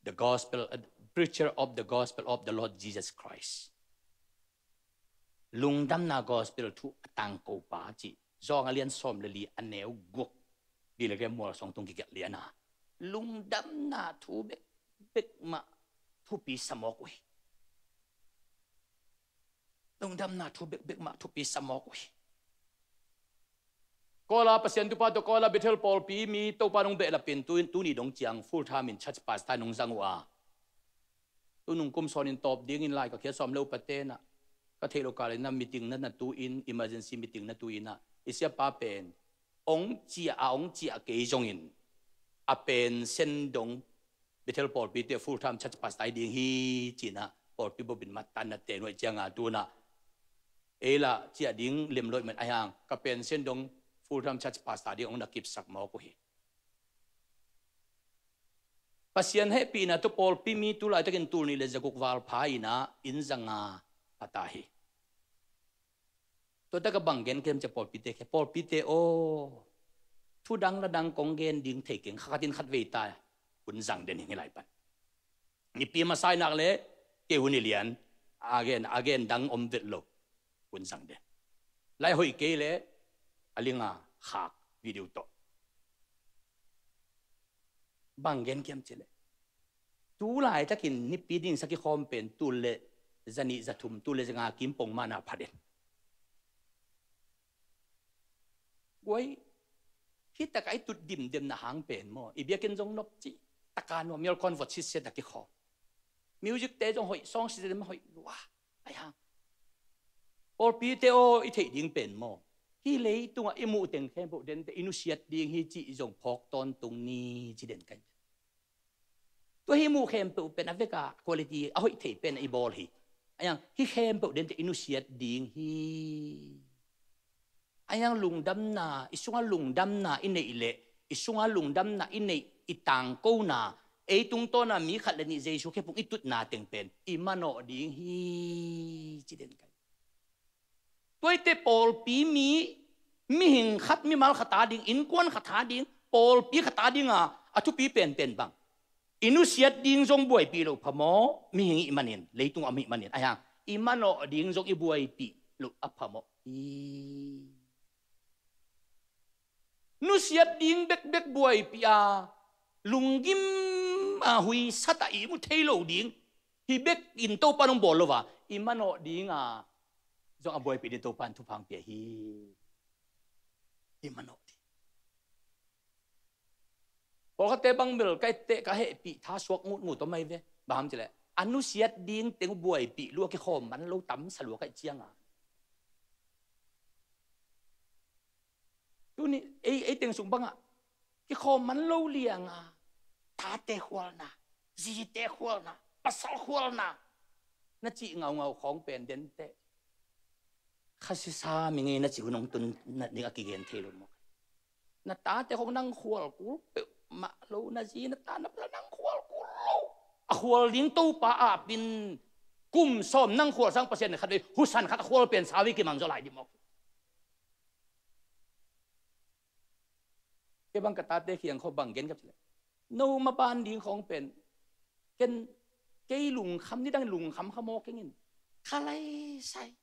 the gospel, uh, preacher of the gospel of the Lord Jesus Christ. Lungdamna gospel thu a tangkopa cih Zawng a lian sawm le li a neu guk, Billy Graham mualsuang tung kigelh liana, lungdamna thu bekbek mah thupi sa mawk uh hi. Lungdamna thu bekbek mah thupi sa mawk uh hi. Kawla Pasian thupha tawh Kawla Bethel pawlpi mi Topa nong behlapin tu, tuni dong ciang full time in church pastor nong zang uh a, tunung kum sawnin tawp dingin lai ka khia sawm le upa tenah, ka theih lo kalin ah meeting na na tu-in, emergency meeting na tu-in ah, i siapa pen ong ciah a, ong ciah kei zongin a pen sen dong Bethel pawlpite full time church pastor ding hi cinah pawlpi bobin mattan na te nuai cianga tunah ei lah ciah ding lemloih man a hiang ka pen sen dong full time church pastor ding ong na kipsak mawk uh hi. Pasian hehpihna tawh pawlpi mi tu laitakin tul nih le zaguk valpha inah inn zanga pata hi. Tua taka bang gen kem cia pawlpite khia, pawlpite aw, thu dang la dang kong gen ding thei keng, kha khatin khat vei ta hun zang den hi ngi lai pan. Nipi masa i nak le kei hun i lian, a gen, a gen dang om vet lo, hun zang den. Lai hoih kei le a linga khak video tawh. Bang gen kiam cileh, tu laitakin nipi ding sa kikhawm pen tul le zanih zathum, tul le zanga kim pong mana phaden. Guai, hi taka i tut dimdem na hang pen maw, i biakinn zong nop cih taka nuam mial khon vot sitset a kikhawm. Music te zong hoih, song system hoih lua. Ai hang, pawlpi te aw, i theih ding pen maw, hi leitungah i muh teng khempeuh dente i nusiat ding hi cih zong phawk tawntung ni ci den kai. Tua hi muh khempeuh pen a veka quality a hoih thei pen i bawl hi. Ai hang, hi khempeuh dente i nusiat ding hi. Ai hang, lungdamna, i sunga lungdamna i neih leh, i sunga lungdamna i neih, i tangkona, ei tungtawna mi khat le nih Jesu khephung i tutna teng pen i manawh ding hi ci den kai. Tuaite pawlpi mi, mihing khat, mimal khat a ding, innkuan khat a ding, pawlpi khat a dinga a thupi penpen bang, i nusiat ding zong buaipih loh phamawh, mihing ih manin, leitung a mih manin. Ai hang, i manawh ding zong i buaipih loh a phamawh hi. Nusiat ding bekbek buaipih a, lunggim a, huisat a, ihmu thei lo ding hi bekin Topa nong bawl lo a, i manawh dinga zong a buaipih ding Topa in thupha pia hi. I manawh ding. Pawlkhatte bang bel ka etteh ka hehpih tha suak ngutngut om ai ve. Bang ham cileh, a nusiat ding teng buaipih lua kikhawm man lo tamsa lua ka ih cianga, tuni ei, ei teng sung bangah kikhawm man lo lianga tate khualna, zite khualna, pasal khualna na cih ngaungau khawng pen dente, khasisa mi ngei na cih hun hong tun na ding a kigen thei lo maw? Na tate khawng nang khual kul peuhmah lo, na zi na ta na pasal nang khual kul lo. A khual ding Topa apin kum sawm nang khual sang Pasian in khat vei husan khat a khual pen sau hi kimang zaw lai dih maw? Kei bang ka tate kiang khawng bang gen ka cileh, no maban ding khawng pen ken, kei lungkham, nidang lungkham kha maw kengin, kha lai sai.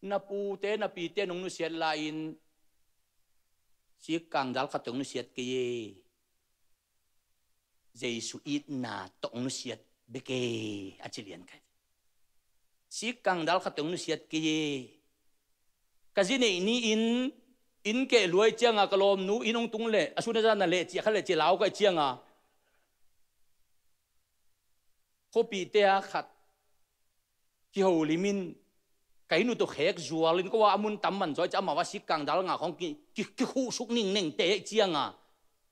Na pute na pite nong nusiat lai-in sikkang dal khat tawh nusiat kei e. Jesu itna tawh nusiat bek e, a ci lian kai. Sikkang dal khat tawh nusiat kei e. Ka zi neih ni-in inn keh luai cianga ka lawmnu inn hong tung leh a sun a zan a leh cia kha leh cia lau kai cianga, khuapihte a khat kiho limin ka inn uh tawh khek zualin ko a, a mun tam man zaw cia amau a sikkang dal nga khawng ki, ki, kikhuhsuk ningnengte cianga,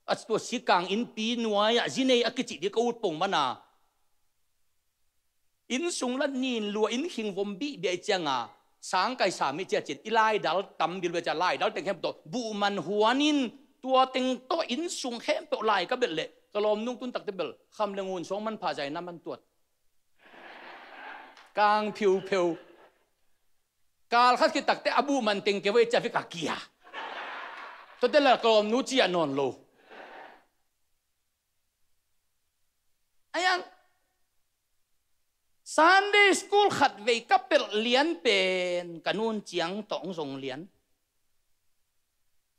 a tua sikkang innpi nuai-ah zi nei a kicih ding ka ut pong mana, inn sung la nin lua, inn khing vom bihbia i cianga, sang kai sa mi cia cin i laidal tam bilbia cia laidal teng khempeuh tawh buhman huanin, tua teng tawh inn sung khempeuh lai ka belh leh ka lawmnu hong tun takte bel kham le ngun suang manpha zaina man tuat. Kang phiupheu. Kal khat khit takte a buhman teng kei vai cia vek a kia. Tuate la ka lawmnu cia nawn lo. Ai hang, Sunday school khat vei ka pelh lian pen ka nun ciang tawh hong zong lian.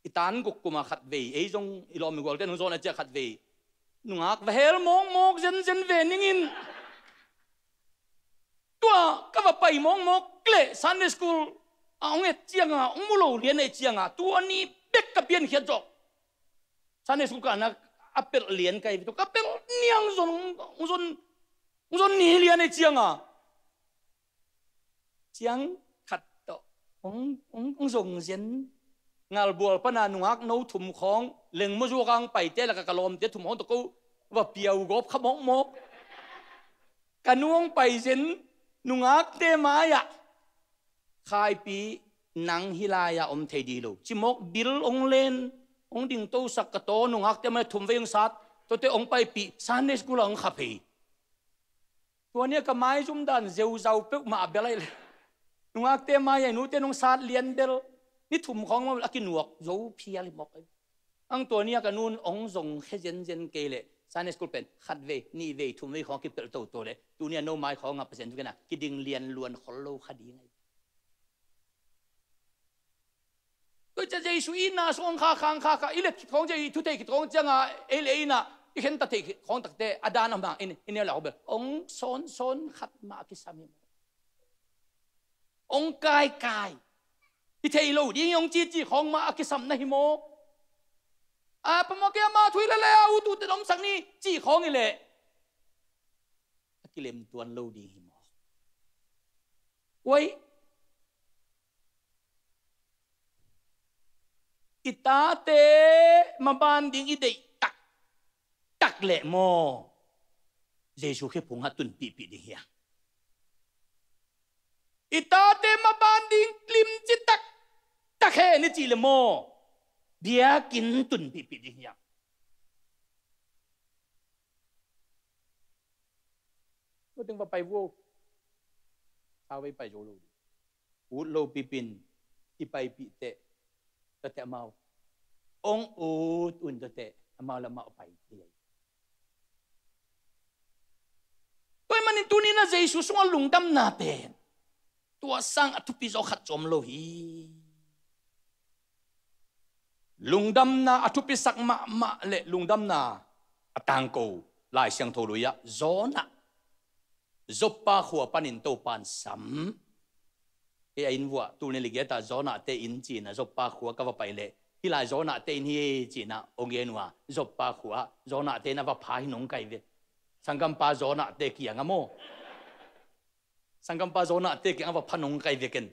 I tan guk kuma khat vei, ei zong i lawm i gualte nong zawn a ciah khat vei nungak va hel mawkmawk zenzen ve ningin, tua ka va pai mawkmawk leh Sunday school a hong et cianga hong mu lo lian ei cianga tua ni bek ka piankhiat zawh. Sunday school ka na a pelh lian kai tua ka pelh niang zon, zon, zon ni lian ei cianga ciang khat tawh hong, hong, hong zong zen. Ngalbual pana nungak no thum khawng lengmaw zuak ang paite laka ka lawmte thum khawng tawh ko va piau gawp kha mawkmawk. Ka nu hong pai zen nungakte mai-ah, Khaipi, nang hih lai-ah om thei dih lo, cimawk bil hong len, hong dingtosak ka taw nungakte mai-ah thum vei hong sat, tuate hong paipih Sunday school ah hong khap hi. Tua ni-a ka maizum dan zeuzau peuhmah a bel ahi le. Nungakte mai-ah i nute nong sat lian bel ni thum khawng mah a kinuak zo phial hi mawk ahi. Ang tua ni-a ka nun hong zong khe zenzen kei leh Sunday school pen khat vei, nih vei, thum vei khawng a kipelh toto leh tuni-a no mai khawngah Pasian thu kena kiding lian luan khol lo kha ding ahi. Tua ciah Jesu itna sung hong kha khang kha kha i let khit khawng ciah i thu theih khit khawng ciangah ei le ei inah i khen ta thei khawng takte a dan a mang in i neu le a bel ong sawnsawn khat mah a kisam hi maw? Ong kaikai i thei lo ding hi ong cici khawng mah a kisam na hi maw? A pamawh kei a mah thuih lele a utute omsak ni ci khawng hi leh a kilem tuan lo ding hi maw? Uai, i tate maban ding i deih taktak leh maw, Jesu khephungah tunpihpih ding hiam? I tate maban ding limci taktak hen i cih leh maw, biakinn tunpihpih ding hiam? Tua teng va pai vuo. Sau vei pai zo lo ding. Ut lo pipin i paipih teh, tua teh amau ong ut un tua teh amau le amau pai thei. Tua ahih manin tuni-in a Jesu sungah lungdamna pen tua sang a thupi zaw khat zong om lo hi. Lungdamna a thupisak mahmah le lungdamna a tangko Lai Siangtho lui-ah Jonah, Joppa khua panin Topan sam. Hei a inn vuah tul nih le giat ah Jonahte inn ci-in a Joppa khua ka va pai leh hih lai Jonahte inn hi ci-in a hong gen uh a, Joppa khua Jonahte inn a va pha hi nong kai ve. Sanggampa Jonahte kiangah maw, sanggampa Jonahte kiangah va pha nong kai ve ken.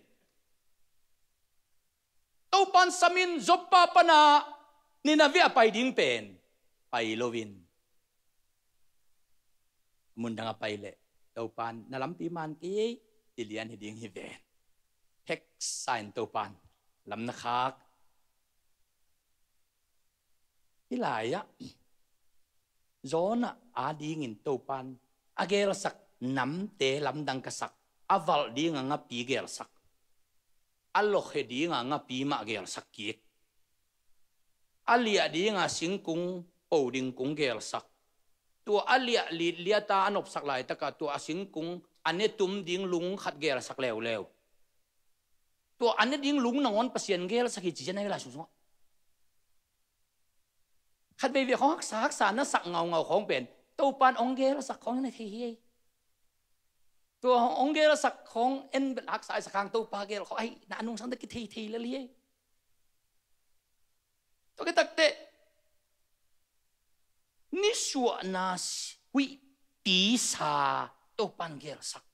Topan samin Joppa pana Nineveh a pai ding pen pai loin mundang a pai leh Topan na lampi man kei ei, ti lian hi ding hi ven. Pheksa in Topan lam na khak. Hih lai-ah Jonah adingin Topan a gelsak namte lamdang ka sak, a valh dinga ngapi gelsak, a lokhe dinga ngapi mah gelsak kik, a liah dinga singkung po ding kung gelsak, tua a liah litliata a nopsak laitaka tua a singkung a netum ding lung khat gelsak leuleu, tua a ne ding lung nangawn Pasian gelsak hi ci cian a hih lai sungsungah. Khat veivei khawng haksa haksa na sak ngaungau khawng pen Topan hong gelsak khawng na thei hi ei. Tua hong gelsak khawng en bel haksa i sak hang Topa gel khawng ahi na a nungsang ta kithei thei lel hi ei. Tua khit takteh nisuahna huihpi sa Topan gelsak.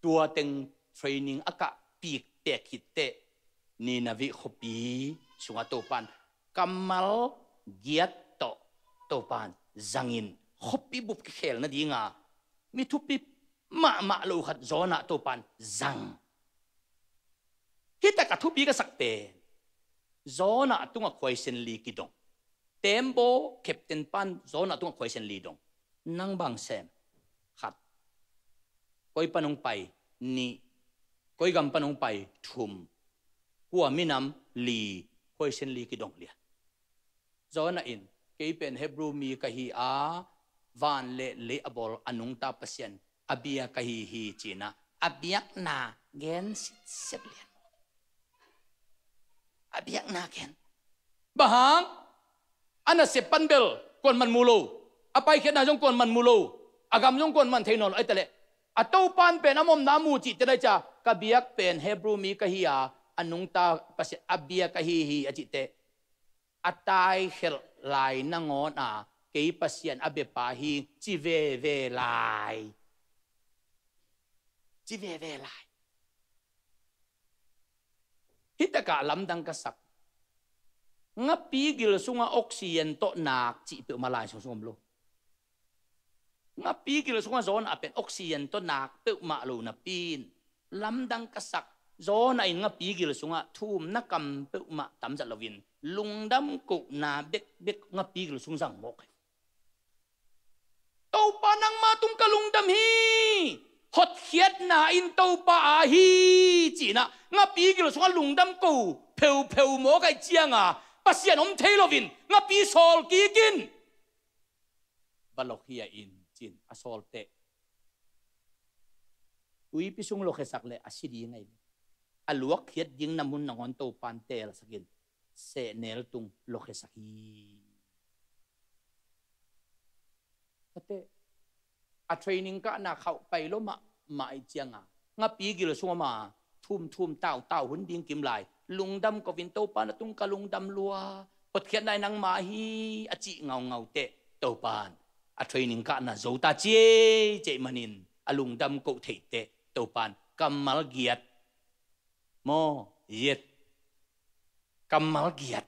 Tua teng training a kah pikpek khit teh Nineveh khuapi sungah Topan kammal giat tawh Topan zangin khuapi bup kikhel nadinga mi thupi mahmah lo khat Jonah Topan zang. Hih tak a thupi ka sak pen Jonah tungah khuaisen li kidong. Tembaw captain pan Jonah tungah khuaisen li dong. Nang bang sem? Khat. Koi pan hong pai? Nih. Koi gam pan hong pai? Thum. Kua minam? Li. Khuaisen li kidong lian. Jonah in, kei pen Hebrew mi ka hi a, van le lei a bawl a nungta Pasian a bia ka hi hi, ci-in a biakna gen sitset lian. A biakna gen. Bang hang? A nasep pan bel kuaman mu lo, a paikhiatna zong kuaman mu lo, a gam zong kuaman thei nawn lo, ahih leh a Topan pen a omna a mu cih teh lai cia, ka biak pen Hebrew mi ka hi a, a nungta Pasian a bia ka hi hi a cih teh, a taikhelh lai nangawn a kei Pasian a biapa hi ci veve lai. Ci veve lai. Hih takah lamdang ka sak. Ngapi gil sungah oxygen tawh nak cih peuhmah lai sungsung om lo. Ngapi gil sungah Jonah pen oxygen tawh nak peuhmah lo napi-in lamdang ka sak. Jonah in ngapi gil sungah thumna kam peuhmah tamzat loin lungdam kohna bekbek ngapi gil sung zang mawk hi. Topa nangma tung ka lungdam hi. Hotkhiatna in Topa a hi, ci-in a ngapi gil sungah lungdam ko pheupheu mawk ahih cianga Pasian om thei loin ngapi sawl kik in. Balok hi a in cin a sawl teh tuipi sung lokhesak le a si ding ahi. A luakkhiat ding na mun nangawn Topan teelsak in sehnel tung lokhesak hi. teh, a training kahna khauh pai lo mahmah ih cianga, ngapi gil sungah ma thumthum tautau hun ding kim lai, lungdam kovin, Topa na tung ka lungdam lua, hotkhiatna in nangma hi a cih ngaungau teh, Topan a training kahna zo ta ciei ceih manin a lungdam koh theih teh Topan kammal giat maw, yet kammal giat.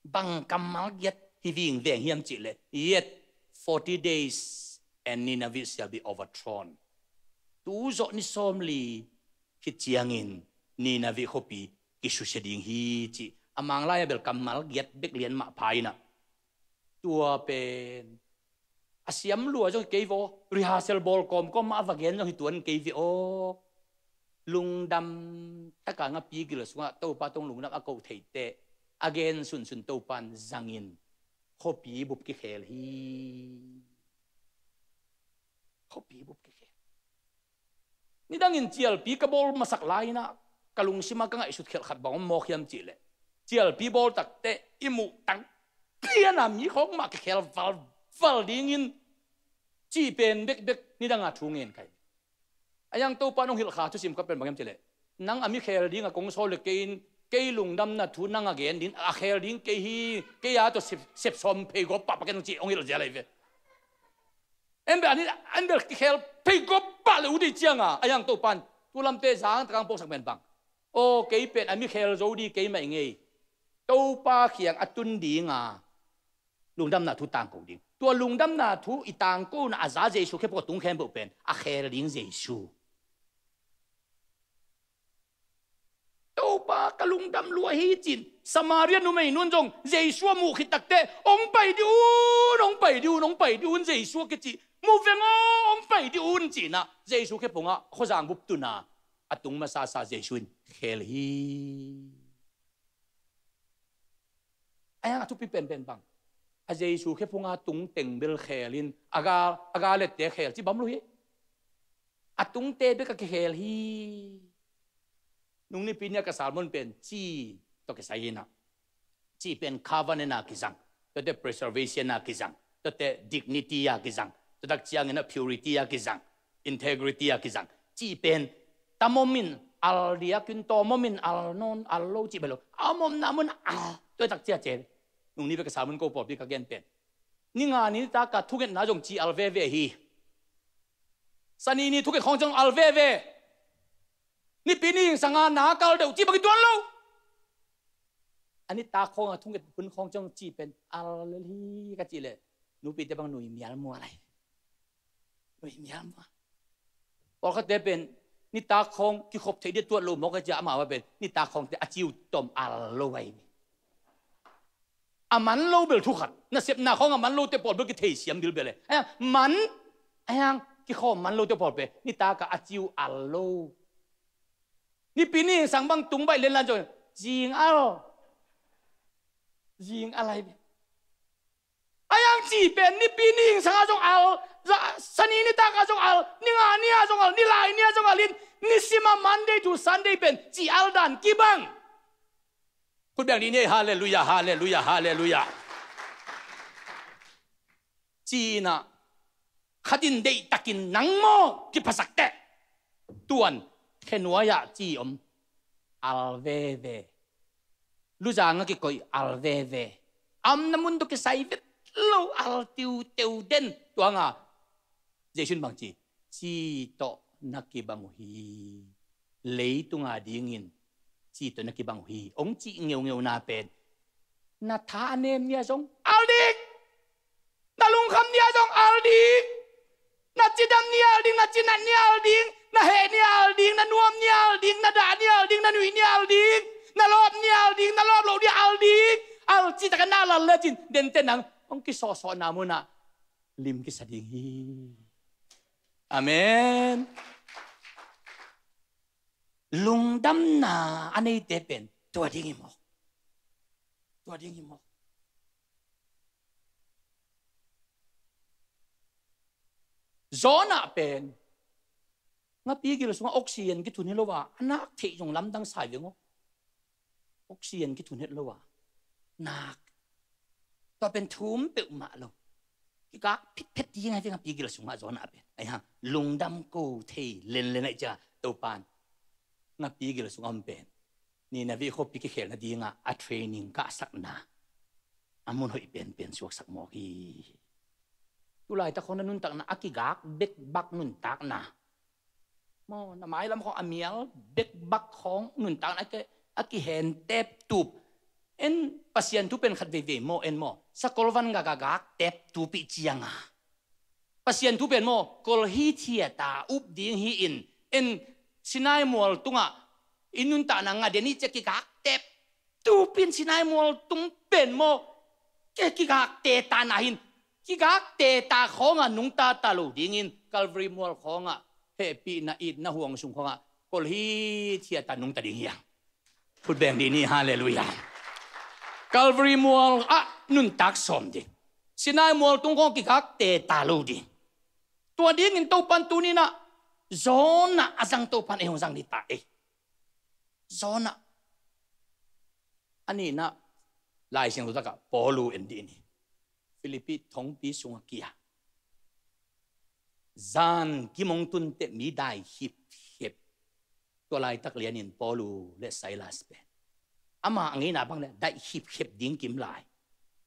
Bang kammal giat hi vingveng hiam cihleh, yet forty days and Nineveh shall be overthrown. Tu zawh ni sawmli khit ciangin Nineveh khuapi kisusia ding hi, cih a Manglai a bel kammal giat bek lian mah pha inah, tua pen a siam lua zong hi kei ve aw, rehearsal bawl kawmkawm mah a va gen zong hi tuan kei ve aw. Lungdam taka ngapi gil sungah Topa tawh lungdam a koh theih teh, a gen sunsun Topan zangin khuapi bup kikhel hi. Khuapi bup kikhel. Nidangin cialpi ka bawl masak lai inah ka lungsimah ka ngaihsut khialh khat bang om mawk hiam cihleh, cialpi bawl tak teh i muh tak liana mi khawng mah kikhel valval dingin cih pen bekbek nidanga thu ngen kai. A yang Topa nong hilh kha thusim ka pen bang hiam cihleh, nang a mi khel dinga kong sawl le kei in, kei lungdamna thu nang a gen ding a khel ding kei hi, kei a tawh sep, sep sawm phei gawp pahpah kei nong cih hong hilh zia lai ve. En bel, an bel kikhel phei gawp pah le uh dei cianga, a yang Topan tu lamte zang takang pawngsak men bang. Aw, kei pen a mi khel zo di kei mah i ngei. Topa khiang a tun dinga lungdamna thu tangko ding. Tua lungdamna thu i tangkona a za Jesu khe pawh a tung khempeuh pen a khel ding Jesu. Topa ka lungdam lua hi cin. Samaria numei nun zong Jesu a muh khit takteh, hong pai dih un, hong pai dih un, hong pai dih un, Jesu a kici mu veng aw, hong pai dih un cinah Jesu khe pungah khuazang bup tuna a tung masasa Jesu in khel hi. A yang a thupi penpen bang, a Jesu khe phunga tungteng bel khel in a ga, a ga lette khel ci bam lo hi. A tungte bek a kikhel hi. Nung nipi nia ka sermon pen ci tawh kisai hinah, ci pen covenant a kizang, tuate preservation a kizang, tuate dignity a kizang, tuatak ciangin a purity a kizang, integrity a kizang. Ci pen tam om in al diakin tawm om in al nawn al lo cih bel lo, a om omna mun al tuatak cia cel. Nung ni bek ka sermon ko pawlpi ka gen pen, ni nga ni taka thungetna zong ci al veve hi. Sani ni thunget khawng zong al veve. Nipi ni sanga na kal deuh ci bang i tuan lo. A nitak khawng a thunget hun khawng zong ci pen al lel hi ka cih leh, nupite bang nui mial mual ai. Nui mial mual. Pawlkhatte pen nitak khawng kikhop theih dia tuat lo mawk a cia amau a pen nitak khawngte a ciu tom al lo ai. A man lo bel thukhat, nasepna khawng a man lote pawl bel kithei siam dil bel e. A hiang man, a hiang kikhawm man lote pawl pen nitaka a ciu al lo. Nipi ni sang bang tung baih lenlan zong zing al. Zing al ai. A hiang ci pen nipi ni sang a zong al, sani nitaka zong al, ni nga ni a zong al, ni lai ni a zong al in, nisim a Monday to Sunday pen ci al dan kibang. Khut beng dih ni ei, halleluiah, halleluiah, halleluiah. Cinah khatin deihtakin nang maw kiphasak teh, tuan khenuai-ah ci om al veve. Luzang a kikoih al veve. Amna mun tawh kisai vet lo al tiuteu den tuanga Jesu in bang ci, ci tawh na kibang uh hi. Leitunga dingin ci tawh na kibang uh hi hong cih ngeuhngeuhna pen, na tha a nem ni a zong al ding, na lungkham ni a zong al ding, na cidam ni al ding, na cinat ni al ding, na heh ni al ding, na nuam ni al ding, na dah ni al ding, na nuih ni al ding, na lawp ni al ding, na lawp loh ni al ding. Al cih takin na lal lecin dente nang hong kisawhsawhna munah lim kisa ding hi. Amen. Lungdamna a neite pen tua ding hi mawk. Tua ding hi mawk. Jonah pen ngapi gil sungah oxygen kithun hi lo a, a nak theih zong lamdang sai veng aw. Oxygen kithun het lo a, nak. Tua pen thum peuhmah lo. kigak phitphet ding a, ngapi gil sungah Jonah pen. Ahi hang lungdam ko thei lenlen ahih ciangah Topan ngapi gil sungah om pen Nineveh khuapi kikhelna dingah a training kahsakna a mun hoih penpen suaksak mawk hi. Tulaitak khawng na nuntakna a kigak bekbak nuntakna maw, na mailam khawng a mial bekbak khawng nuntakna a ki, a kihentep tup. En Pasian thu pen khat veivei maw, en maw, sakol van gagagak tep tup ih cianga Pasian thu pen maw, kol hi thiata up ding hi in, en Sinai mual tungah i nuntakna nga den ih cia kigak tep tup in Sinai mual tung pen maw, ke kigak teta na hin, kigak teta khawnga nungta ta lo dingin Calvary mual khawnga hehpihna itna huang sung khawnga kol hi thiata nungta ding hiang. Khut beng dih ni, halleluiah. Calvary mual ah nuntak sawm ding. Sinai mual tung khawng kigak teta lo ding. Tua dingin Topan tuninah Jonah a zang Topan ei hong zang dih ta ei. Jonah a nihna Lai Siangtho takah Paulu en dih ni. Philippi thongpi sungah kia zan kim hong tunteh mi dai hipkhep. Tua laitak lianin Paulu le Silas pen ama a ngeina bang le daih hipkhep ding kim lai.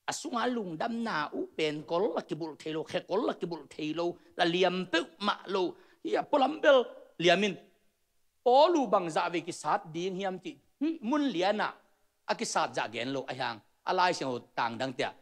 A sunga lungdamna uh pen kol la kibulh thei lo, khe kol la kibulh thei lo, la liam peuhmah lo. Hi a pualam bel liamin Paulu bang zahvei kisat ding hiam cih mun lianah a kisat zah gen lo ahi hang a Lai Siangtho tangdangte ah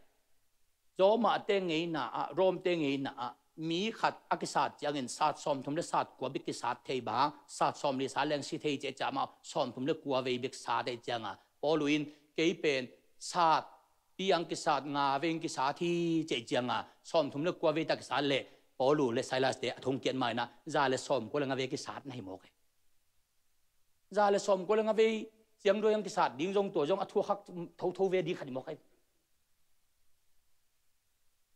Roma te ngeina ah, Rom te ngeina ah mi khat a kisat ciangin sat sawmthum le sat kua bik kisat thei bang, sat sawmli sat leng si thei ceh ciama sawmthum le kua vei bek sat ei cianga Paulu in kei pen sat piang kisat nga vei kisat hi ceh cianga sawmthum le kua vei ta kisat le Paulu le Silas te a thongkiat maina za le sawmkua le nga vei kisat na hi mawk e. Za le sawmkua le nga vei ciang duai ang kisat ding zong tua zong a thuakhak thotho ve ding khat hi mawk e.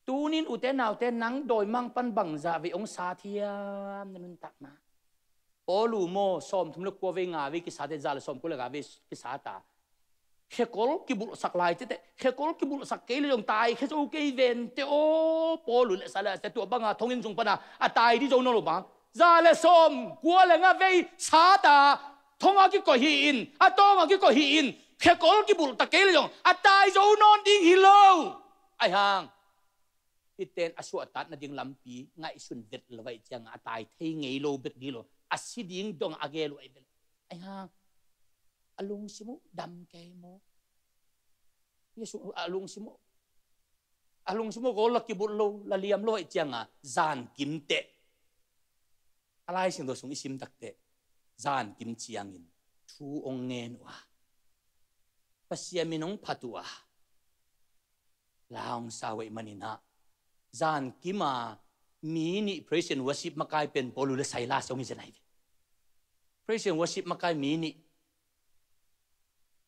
Tunin ute naute nang dawimang pan bangzah vei ong sat hiam na nuntakna? Paulu maw sawmthum le kua vei nga vei kisate za le sawmkua le nga vei kisata khekol kibulhsak lai tete khekol kibulhsak kei le zong tai khe zo kei vente aw Paulu le Silas te tua banga thongin sung pana a tai di zo nawn lo bang za le sawmkua le nga vei sata thonga kikoih hi in a tawnga kikoih hi in khekol kibulhtak kei le zong a tai zo nawn ding hi lo. Aihang hiten a suahtat nading lampi ngaihsun vet lo vaih cianga a tai thei ngei lo bek ding lo a si ding dong a gel uh ahi vel. Aihang a lungsim uh dam kei maw? A lungsim uh a lungsim uh gol la kibulh lo la liam lo vaih cianga zan kimteh a Lai Siangtho sung i sim takteh zan kim ciangin thu ong ngen uh a Pasian min ong phat uh a la ong sa uh aih maninah zan kima mi nih praise and worship makai pen Paulu le Silas ong hi zen ahi ve. Praise and worship makai mi nih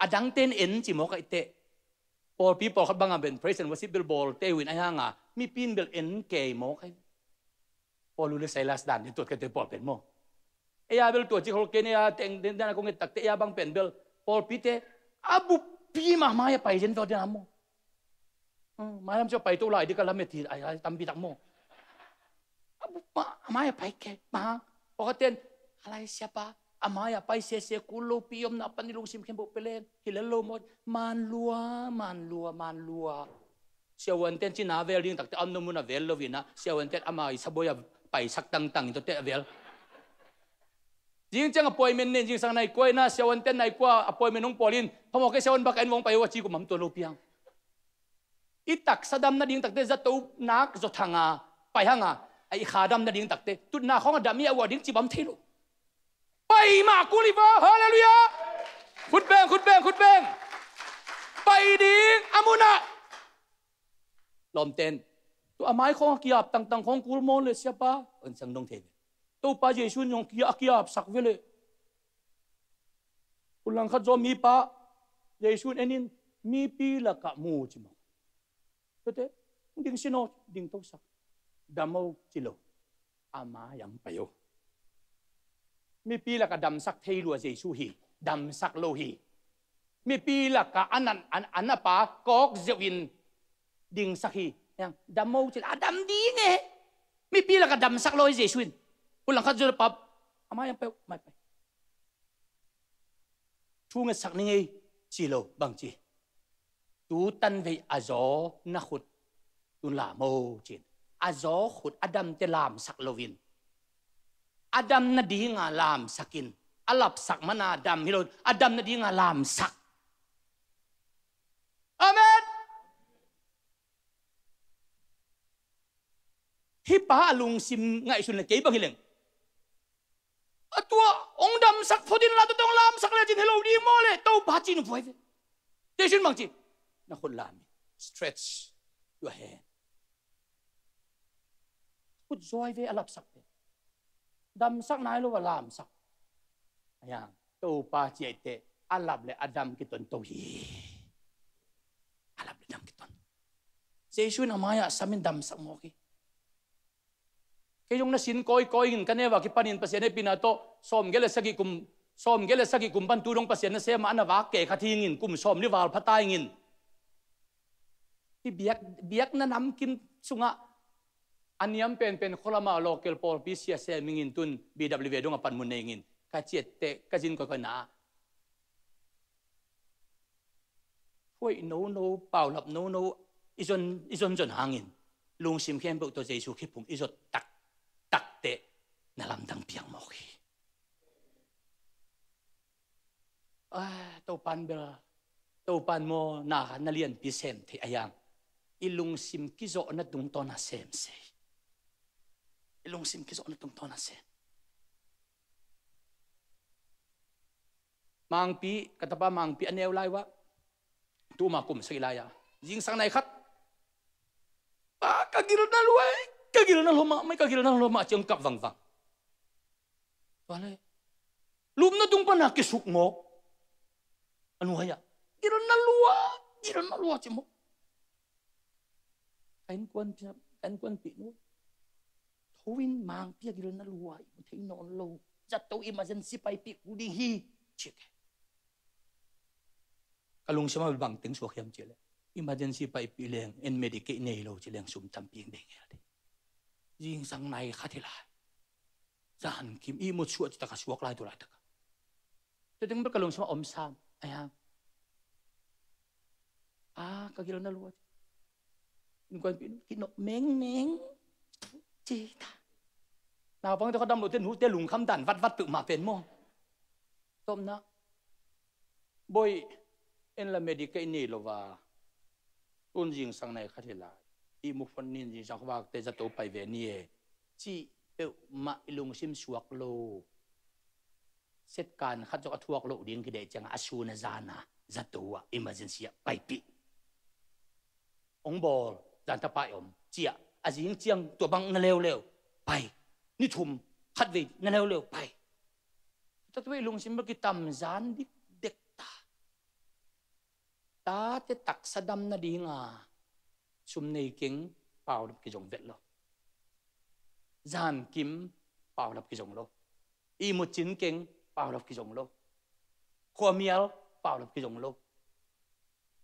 a dangte in en ci mawk aih teh pawlpi pawlkhat banga ben praise and worship bel bawlte uh in ahi hanga mipi in bel en kei mawk aih. Paulu le Silas dan ding tuat kete pawl pen maw? Eia bel tua ci hol ken eia teng den dan a kong et takte eia bang pen bel pawlpite a buppi mah mai a pai zen veu den a maw? Mailam cia pai to lai dika lamet hi ai tampi tak maw? A buppa a mai a pai ke ma pawlkhaten a lai siapa a mai a pai sese kul lo pi omna pan i lungsim khempeuh pelen hi lel lo maw? Man lua man lua man lua. Siavuanten cina vel ding takte a omna mun a vel lovinah siavuanten ama i saboi a paisak tangtang in tawte a vel. Zing ciang appointment nen zingsang naikua inah siavuanten naikua appointment hong pawlin phamawh kei siavuan baka in vong pai uh a ci kum ham tuan lo piang. I taksa dam nading takte zato nak zaw thanga pai hanga a i kha dam nading takte tutna khawng a dam i a uah ding ci bam thei lo. Pai mah kul hi va. Halleluiah. Khutbeng khutbeng khutbeng. Pai ding a munah lawmten tua a mai khawng a kiap tangtang khawng kul mawn le siapa an sang dong thei ve. Topa Jesu in zong a kiapsak ve le. Hun langkhat zaw mipa Jesu in enin mipi lakah mu ci maw? Tete ding sin aw ding tosak dam aw ci lo. A mai ang pai aw. Mipi lakah damsak thei lua Jesu hi. Damsak lo hi. Mipi lakah a napa kawk zeuhin dingsak hi. Yang dam mo cil a dam ding e. Mipi lakah damsak lo hi Jesu in. Hun langkhat zo le pap. A mai ang peuh mai pai. Thu ngetsak ni ngei ci lo bang ci. Tu tanvei a zaw na khut tun lam o cin. A zaw khut a damte lamsak loin a dam nadinga lamsakin a lapsak mana dam hi lo a dam nadinga lamsak. Amen. Hih pa a lungsim ngaihsun le kei bang hi leng a tua ong damsak photin la tua tong lamsak le cin hi lo ding maw le Topa cin vuai ve. Tei sin bang ci na khut lam hi. Stretch your hand. Khut zuai ve a lapsak te. Damsak nai lo a lamsak. Ayang Topa ciaite a lap le a dam kiton to hi. A lap le dam kiton. Jesu in a mai-ah samin damsak mawk hi. Kei zong na sin kawikawi in ka neu a kipanin Pasian hehpihna tawh sawmgiat le sagih kum sawmgiat le sagih kum pan tu dong Pasian na sem a na vak ke khat hi ingin kum sawmli val phata ingin. Hih biak biakna namkim sungah a niam penpen khualama local pawlpi sia sem ingin tun B W V dong a panmun nei ingin ka ciatte ka zin kawikawi na ah. Huaih nono paulap nono i zon i zon zon hangin lungsim khempeuh tawh Jesu khipum i zot tak takteh na lamdang piang mawk hi. Ah, Topan bel Topan maw na na lianpi sem thei a yang i lungsim kizawhna tungtawna sem sei. I lungsim kizawhna tungtawna sem. Mangpi ka tapa Mangpi a neu lai uh ah tuma kum sagih lai-ah zingsang nai khat ah ka gilna luai ka gilna lua mahmah ka gilna lua mah ciang kap vangvang. Tua le lupna tung pana kisuk mawk a nuai-ah gilna lua gilna lua ci mawk. Ka innkuan pih nu tho in Mangpi a gilna lua i mu thei nawn lo. Zato emergency paipih kul ding hi ci ke. Ka lungsim a bang teng suak hiam ci le emergency paipih leng en Medicaid nei lo ci leng sum tampi eng dei ngel ding. Zingsang nai khat hi lai. Zankim ihmut suah ci taka suak lai tu lai taka. Tua teng bel ka lungsim a om sam a hiang. Ah, ka gilna lua ci. Innkuanpih nu kinawh mengmeng ci ta. Naupangte kha dam lote nute lungkham dan vatvat peuhmah pen maw? Tawpna boih en la Medicaid nei lo va tun zingsang nai khat hi lai. Ihmu phot nin zingsang khuavakte zato pai ve ni e cih peuhmah i lungsim suak lo. Setkan khat zong a thuak loh ding kideih cianga a sun a zana zato ah emergency ah paipih. Ong bawl zan tapa i om ciah a zing ciang tua bang na leuleu pai. Ni thum khatvei na leuleu pai. Tatuai lungsim bel kitam zan dikdek ta. Tate taksa dam nadinga sum nei keng paulap kizong vet lo. Zankim paulap kizong lo. Ihmut cin keng paulap kizong lo. Khuamial paulap kizong lo.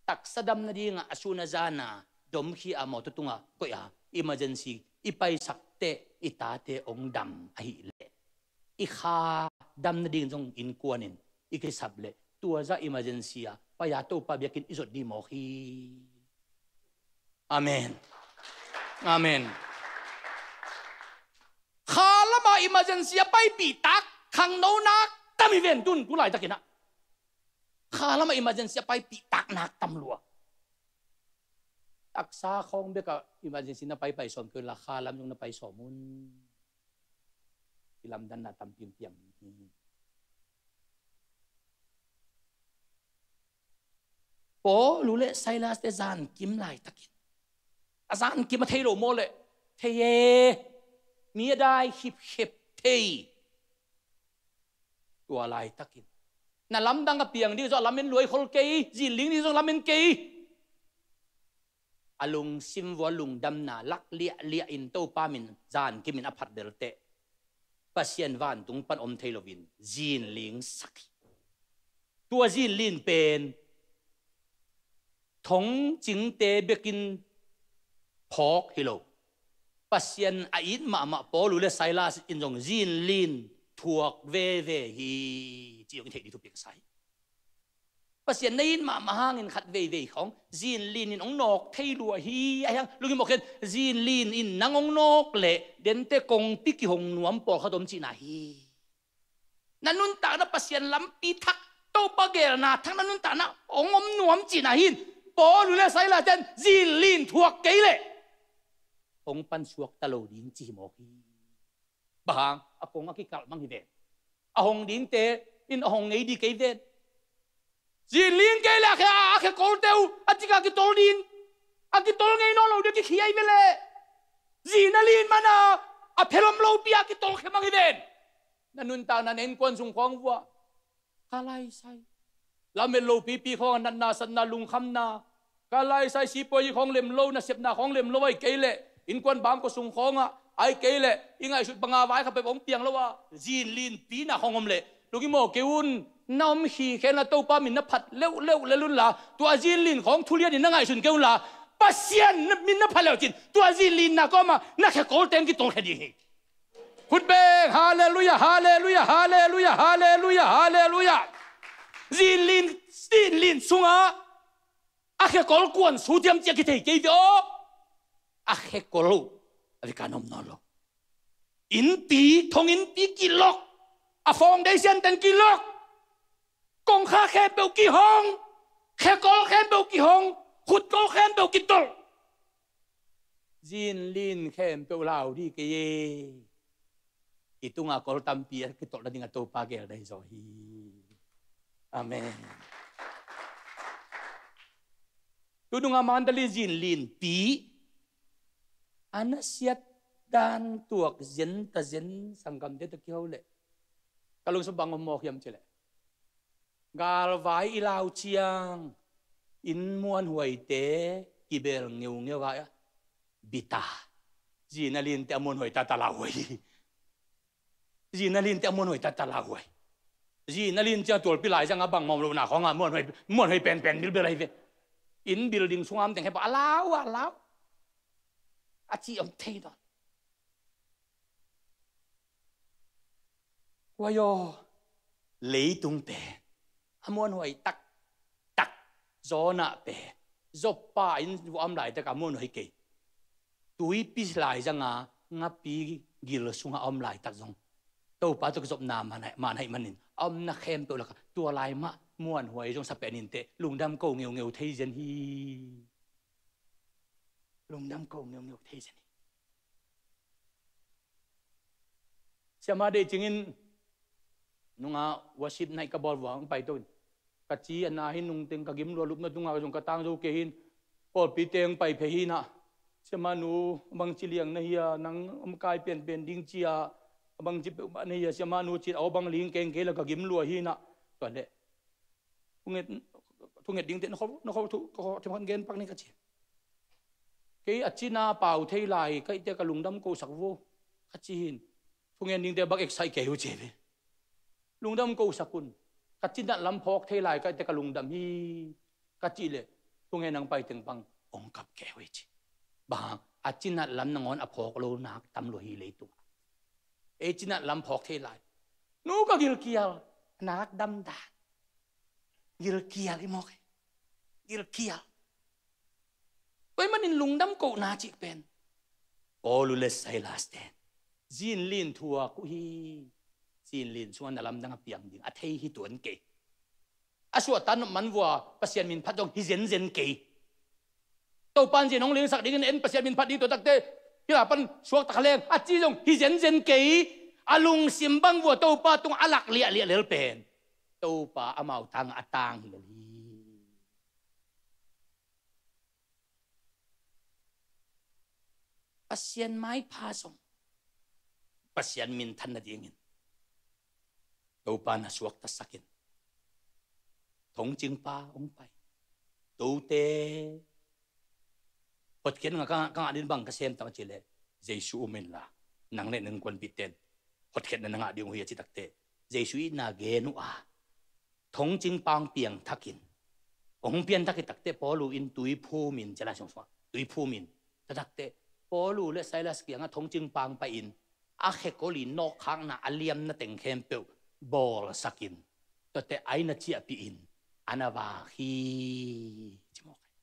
Taksa dam nadinga a sun a zana domkhia a mawtaw tunga koih a emergency i paisak teh i tate ong dam ahih leh i kha dam nading zong innkuanin i kisap leh tua zah emergency a pai a Topa biakinn i zot dih mawk hi. Amen. Amen. Kha lama emergency a paipih tak khangno nak tam hi ven tun tu laitakin ah. Kha lama emergency a paipih tak nak tam lua. Taksa khawng beka emergency na paipai sawm kei la kha lam zong na pai sawm un. I lamdanna tampi piang ding hi. Paul le Silas te zankim laitakin a zankim a thei lo maw le thei e. Mi a dai khipkhep thei. Tua laitakin na lamdang a piang ding zong a lamen luai khol kei, zinling ding zong lamen kei. A lungsim vua lungdamna lak liahliah in Topa min zankimin a phat belte Pasian vantung pan om thei loin zinling sak hi. Tua zinlin pen thongcingte bekin phawk hi lo. Pasian a it mahmah Paul le Silas in zong zinlin thuak veve hi, ci zong i theih ding thupi ka sa hi. Pasian na it mahmah hangin khat veivei khawng zinlin in hong nawk thei lua hi. Ahi hang lungim awk hian zinlin in nang hong nawk leh dente kongpi kihong nuam pawlkhat om cihna hi. Na nuntakna Pasian lampi thak, Topa gelna thak na nuntakna hong om nuam cihna hin Paul le Silas ten zinlin thuak kei leh hong pan suak ta lo ding ci hi mawk hi. Bang hang, a kong a kikalh mang hi ven. A hong dingte in a hong ngei ding kei ven. Zinlin kei leh a khe, a khe kolte uh a cika kitol ding. A kitol ngei nawn lo ding a kikhia hi ve leh. Zin a lin mana a phelom lopi a kitol khe mang hi ven. Na nuntakna na innkuan sung khawng vua ka laisai. Lamet lopipi khawng a natna satna lungkhamna ka laisai, sipuai khawng lem lo, nasepna khawng lem lo ai kei leh, innkuan bangkua sung khawngah ai kei leh, i ngaihsut banga vai kha pep hong piang lo a, zinlinpina khawng om leh, lungim aw kei un, na om hi khen la Topa min na phat leuh leuh lel un la, tua zinlin khawng thulianin na ngaihsun kei un la, Pasian min na phat leuh cin, tua zinlinna kawma na khe kolte hong kitol khe ding hi. Khut beng, halleluia, halleluia, halleluia, halleluia, halleluia. Zinlin, zinlin sungah a khe kol kuan su tiam cia kithei kei ve aw. A khe kol uh a veka na om nawn lo. Innpi, thong innpi kilok. A foundation ten kilok. Kongkha khempeuh kihong. Khe kol khempeuh kihong. Khut kol khempeuh kitol. Zinlin khempeuh lau ding kei e. I tunga kol tampi a kitolh nading a Topa gel dai zaw hi. Amen. Tununga Mandalay zinlinpi a na siat dan tuak zen ta zen sanggamte tawh kiho leh ka lungsim bang om mawk hiam cileh, galvai i lau ciang inn muanhuaite kibel ngeungeu a bita. Zina linte a muanhuai tata lauhuai. Zina linte a muanhuai tata lauhuai. Zina lin ciang tualpi lai zanga bangmawm lohna khawnga muanhuai, muanhuai penpen bilbel ahi ve. Inn building sunga am teng hepa a lau a lau a ci om thei dawn. Huai aw, leitung pen a muanhuai taktak, Jonah pen Joppa in a om laitak a muanhuai kei. Tuipi lai zanga ngapi gil sunga a om laitak zong Topa tawh kizopna man ahi manin a omna khempeuh laka tua lai mah muanhuai zong sa pen inteh lungdam ko ngeungeu thei zen hi. Lungdam ko ngeungeu thei zen hi. Siama deih cingin nunga worship night ka bawl vua hong pai to in ka ci a na hin nungteng ka gim lua lupna tunga ka zong ka tang zo kei hin pawlpi teng pai phei hinah siama nu a bangci liang na hia nang om kai penpen ding cia a bangci peuhmah na hia siama nu cin a aw bang ling keng kei la ka gim lua hinah tua leh thunget, thunget dingte na kho, na kho thu, ka kho thim khan gen pak ni ka ci. Kei a cina pau thei lai kaihte ka lungdam kosak vo ka ci hin. Thungen dingte bak eksai kei hu ci ve. Lungdam kosak un. Ka cinat lam phawk thei lai kaihte ka lungdam hi ka ci leh thungen ang pai teng pang ong kap kei hu ci. Bang a cinat lam nangawn a phawk lo nak tam lo hi leitung. Ei cinat lam phawk thei lai. Nu ka gilkial nak dam dan. Gilkial i mawk hi. Gilkial. Tua ahih manin lungdam kohna cih pen Paul le Silas ten zinlin thuak uh hi. Zinlin sungah na lamdang a piang ding a thei hi tuan kei. A suahtak nop man vua Pasian min phat zong hi zenzen kei. Topan zin hong lingsak dingin en Pasian min phat ding tua takte hila pan suakta kha leng a ci zong hi zenzen kei. A lungsim bang vua Topa tungah a lak liahliah lel pen Topa amau tangah a tang hi lel hi. Pasian maipha zong Pasian minthan nadingin Topa na suaktasakin thongcingpa hong pai. Tote hotkhiatna ka, ka ngah ding bang ka sem tam a cih leh Jesu um inla nang le nang kuanpihten hotkhiatna na ngah ding uh hi a ci takte Jesu itna gen uh a thongcingpa hong piangthakin hong pianthak hi takte Paul in tui phumin ci lai sungsunga tui phumin Taktak teh Paul le Silas kiangah thongcing pang pai-in a khekol i nawkkhakna a liamna teng khempeuh bawlsakin, tuate aina ciahpih in a na vak hi, ci mawk hi.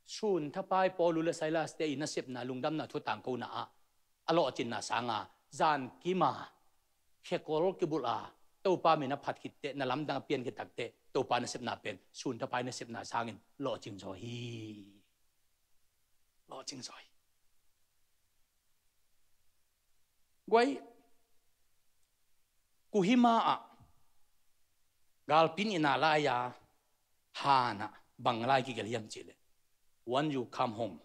Sunthapai Paul le Silas te i nasepna lungdamna thu tangkona ah a lawhcinna sanga zankima khekol kibulh a Topa min a phat khitteh na lamdang a pian khit takteh Topa nasepna pen sunthapai nasepna sangin lawhcing zaw hi. Lawhcing zaw hi. Guai, Kohima ah galpin ina lai-a hanah bang lai kigelh hiam cihleh, when you come home,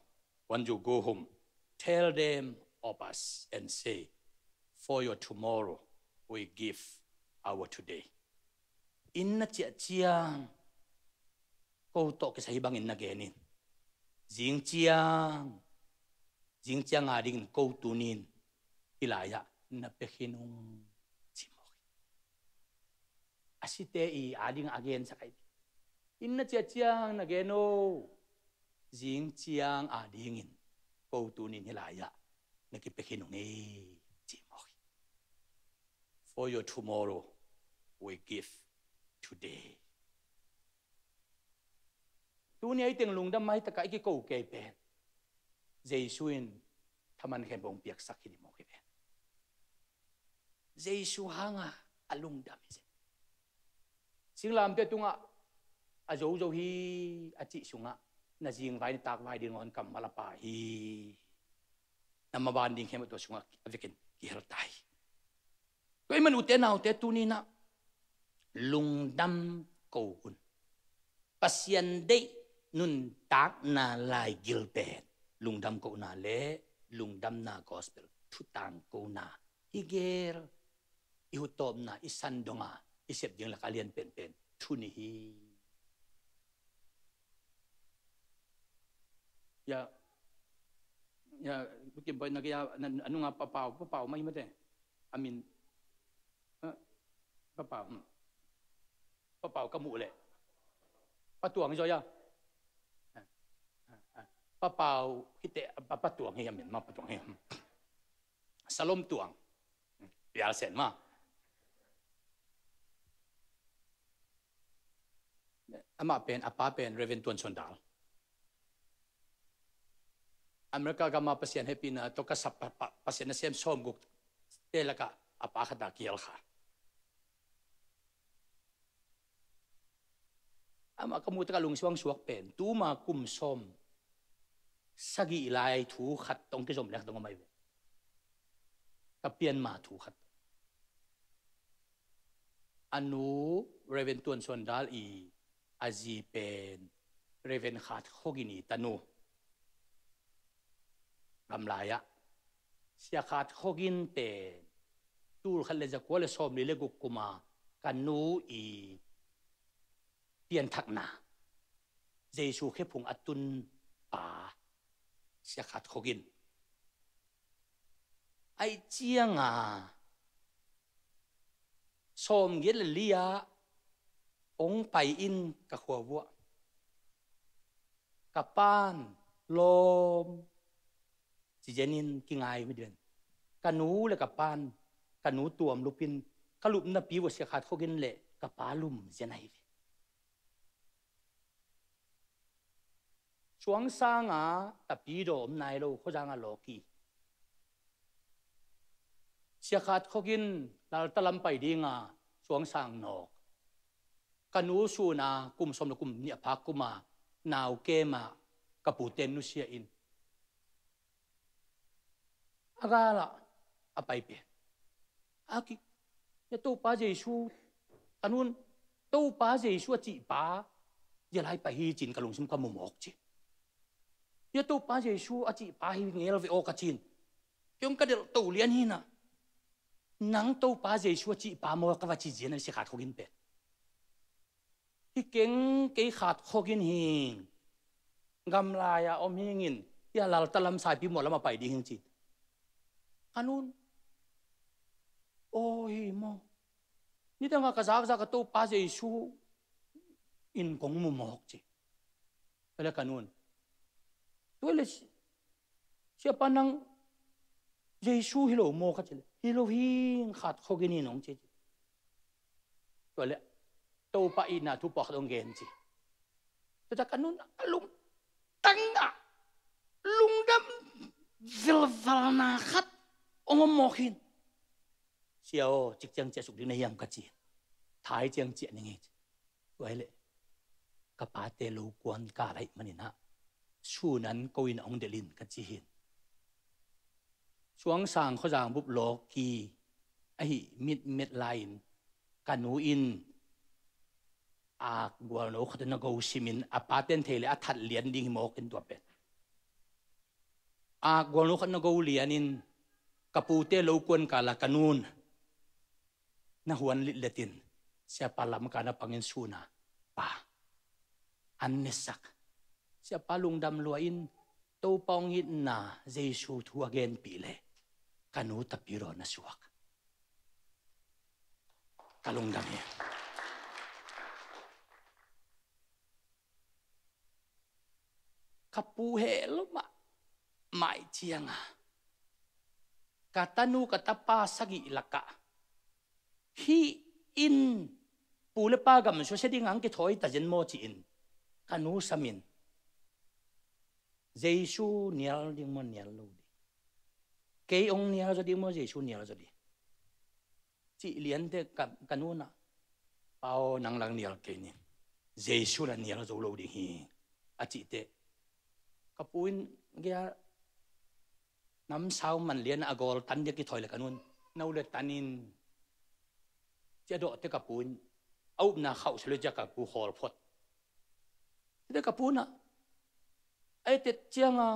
when you go home, tell them of us and say, for your tomorrow we give our today. Inn na ciah ciang ko tawh kisai bangin na gen in. Zing ciang, zing ciang a dingin ko tunin hih lai-ah na pia khin ung, ci mawk hi. A site i a ding a gensak ahi. Inn na ciah ciang na gen o, zing ciang a dingin ko tunin hih lai-ah na kipia khin ung ei, ci mawk hi. For your tomorrow we give today. Tuni a i teng lungdam mai takah i kiko kei pen Jesu in thaman khempeuh hong piaksak hi ding mawk hi ve. Jesu hanga a lungdam hi zen. Singlamteh tungah a zozo hi a cih sungah na zingvai na takvai ding nawn kammal a pha hi. Na maban ding khempeuh tua sungah a vekin kihel ta hi. Tua ahih man ute naute tuninah lungdam ko un. Pasian deih nuntakna laigil pen lungdam kohna le lungdamna gospel thutang kona hi gel. I hutawpna i san donga i sep ding laka lian penpen thu ni hi. Ya, ya, bukim boy na kaya a nunga papau papau mai mate. Amin. Papau. Papau ka muh leh patuang hi zaw ya. Papau hiteh patuang hi, amin ma patuang hi. Salom tuang. Pialsen ma. Amah pen a pa pen Reverend Tuan Suan Dal. America gama Pasian hehpihna tawh ka sap Pasian nasem sawmguk te lakah a pa khata kial kha. Amah ka muhtak a lungsuang suak pen tuma kum sawm sagih lai thu khat tong kizom lek dong amai ve. Ka pianma thu khat. A nu Reverend Tuan Suan Dal i a zi pen Reverend Khat Khogin i tanu. Gamlai-ah Sia Khat Khogin pen tul khat le zakua le sawmli le guk kuma ka nu i pianthakna Jesu khephung a tun pa Sia Khat Khogin. Aih cianga sawmgiat le li-ah hong pai in ka khua vuah. Ka pan lawm ci zenin kingai mi den. Ka nu le ka pan, ka nu tuam lupin ka lupna pi vua Sia Khat Khogin le ka pa lum zen ahi ve. Suangsanga tapidaw om nai lo, khuazanga lawki. Sia Khat Khogin Laltalam pai dinga Suangsang nawk. Ka nu suna kum sawm le kum nih a phak kuma nau kema ka puten nusia in a galah a pai pen a ki, ya Topa Jesu, ka nun Topa Jesu a cihpa ya lai pai hi cin ka lungsim ka mumawk ci. Ya Topa Jesu a cihpa hi ngel ve aw ka cin. Kiong ka delh to lian hina. Nang Topa Jesu a cihpa maw ka va ci zian a Sia Khat Khogin pen. Hi keng kei Khat Khogin hing. Gamlai-a om hingin hia Laltalam saipi mualam a pai ding hing ci. Ka nun. Aw hi maw. Nidanga ka zakzak a Topa Jesu in kong mumawk ci. Pele ka nun. Tua le "Siapa, nang Jesu hi lo maw?" ka ci leh, "Hi lo hi, khat khawng hi ning," hong ci. Tua leh Topa itna thu pawlkhat hong gen ci. Tua ciang ka nu in a lungtang ah lungdam vilvelna khat hong om mawk hi. "Sia aw, cik ciang ciah suk ding na hiam?" ka ci. "Thai ciang ciah ning ei," ci. "Tua hi leh ka pate lo kuan kal ahih manin ah sun an ko in hong delh in," ka ci hi. Suangsang khuazang bup lawki ahi mitmet lai-in ka nu in ak gualno khat in a go simin, a pate'n thei leh a that lian ding hi mawk in, tua pen ak gualno khat in a go lianin ka pute lo kuan kal a ka nu in na huan litletin, "Siapa, Lamka na pangin sun a, pa, an ne sak. Siapa, lungdam lua in, Topa hong itna Jesu thu a genpih leh ka nu tapidaw na suak." Ka lungdam hi. Ka pu heh lo mahmah ciang a, ka tanu ka tapa sagih lakah hih in pu le pa gam susia ding a hong kithawi ta zen maw ci-in ka nu samin, "Jesu nial ding maw, nial lo ding? Kei hong nial zaw ding maw, Jesu nial zaw ding?" cih lian teh ka, ka nu in ah, "Pa aw, nang lah nial kei ning. Jesu lah nial zo lo ding hi," a cih teh ka pu in gei-a namsau man lian a gawltan ding a kithawi leh ka nu in, "No le tan in," ci a dawh teh ka pu in a upna khauhsia lo ciang ka pu khawl phot. Tete ka pu in ah, a et ciang a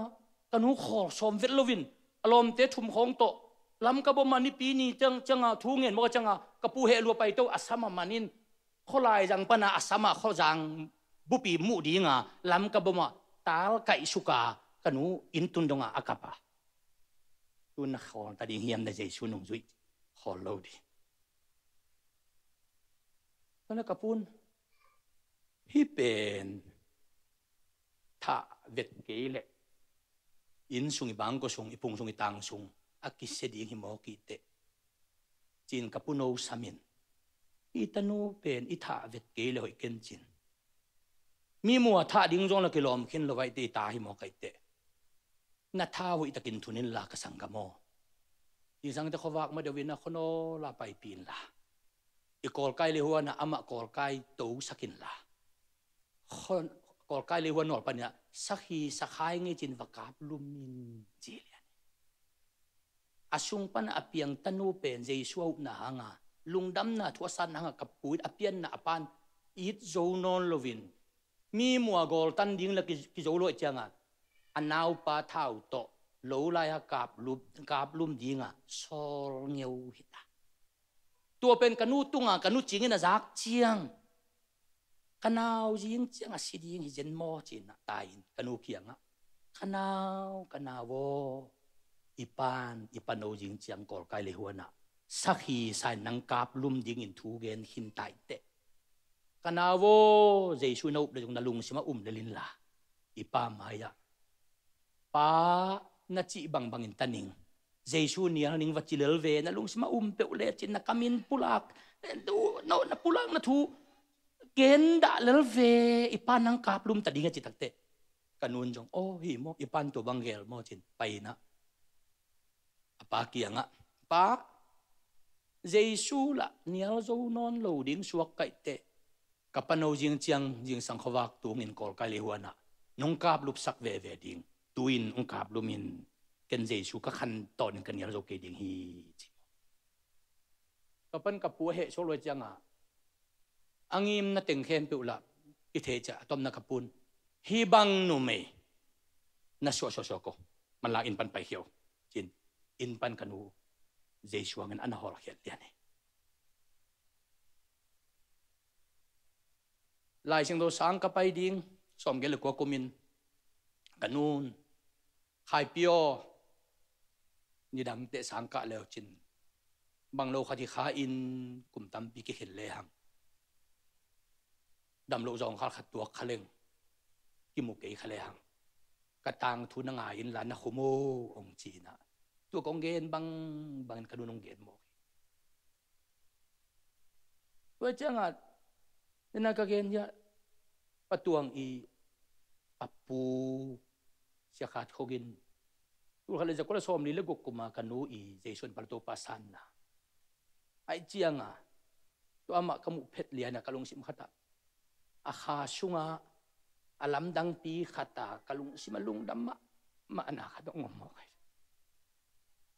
ka nu khawl sawm vet loin, a lawmte thum khawng tawh Lamka bom ah Nipi ni ciang, ciang a thu ngen mawk a, ciang a ka pu heh lua paito, a sam a man in, khualai zang pan a, a sam a khuazang bupi muh ding a Lamka bom ah tal kaihsuk a ka nu inn tun dong ah a kap a. "Tu na khawl ta ding hiam, na Jesu nungzui?" "Khawl lo ding." Tua leh ka pu in, "Hih pen thah vet kei leh inn sung, i bangkua sung, i phung sung, i tang sung a kisia ding hi mawk hi teh," ci-in ka pu no samin, "Hih tanu pen i thah vet kei leh hoih ken," ci-in, "Mi mua thah ding zong lah kilawm khin lo, vai teh i ta hi mawk hi teh, na tha hoihtakin thun inla, ka sanggam aw. Zingsang teh khuavak ma deuh in a khuanawl ah paipih inla, i kawlkai le huan ah amah kawlkai tosak inla, khaw-, kawlkai le huan nawl panin ah sakhi sakhai ngei ci-in va kaplum in," ci lian. A sung pan a piang tanu pen Jesu a upna hang a, lungdamna thu a sanna hang a ka pu in a pianna a pan it zo nawn loin, mi mua gawltan ding lah ki, kizo lo ciang a, a naupa thau tawh lo lai a kaplum, kaplum ding a sawl ngeu hi ta. Tua pen ka nu tung a, ka nu cing in a zak ciang, "Ka nau zing ciang a si ding hi zen maw?" ci-in ah tai in ka nu kiang ah, "Ka nau, ka nau aw, i pa'n i pano zing ciang kawlkai le huan ah sakhi sa-in nang kaplum dingin thu gen khin ta hi teh. Ka nau aw, Jesu na up leh zong na lungsim ah um lel inla, i pa mai ah, 'Pa, na cih bangbangin ta ning, Jesu nial ning,' va ci lel ve, na lungsim ah um peuh lecin na kam in pulak, na, na pulakna thu gen dah lel ve, i pa'n nang kaplum ta ding hi," a cih takteh ka nu in zong, "Aw, hi maw, i pa'n tua bang gel maw?" ci-in pai in ah a pa kiangah, "Pa, Jesu lah nial zo nawn lo ding suak ka hih teh, ka pano zing ciang zingsang khuavak tungin kawlkai le huan ah nong kaplupsak veve ding, tu-in hong kaplum in, ken Jesu ka khantawn in ka nial zo kei ding hi," ci. Tua pan ka pu a heh suak lo ciangah a ngimna teng khempeuh lah i thei ciah a tomna ka pu in, "Hih bang numei na suah suah suak aw, manlang inn pan paikhia aw," ci-in inn pan ka nu Jesu hangin a na hawlkhiat lian hi. Lai Siangtho sang ka pai ding sawmgiat le kua kumin ka nu in, "Khaipi aw, nidang teh sang kah le uh cin, bang lo khat hi kha in, kum tampi kikhin lehang, dam loh zawngkhal khat tuak kha leng kimu kei kha lehang, ka tangthu na ngai inla na khum o, hong ci-in ah. Tua kong gen bangbangin ka nu'n hong gen mawk hi. Tua ciangah nina ka gen hiah, Pa Tuang i a pu Sia Khat Khok in tul khat le za kua le sawmli le guk kuma ka nu i Jesuh in pal Topa sanna. Ahih ciangah tua amah ka muh phet lianah ka lungsim khatah a kha sungah a lamdangpi khatah ka lungsim a lungdam mahmahna khat hong om mawk hi.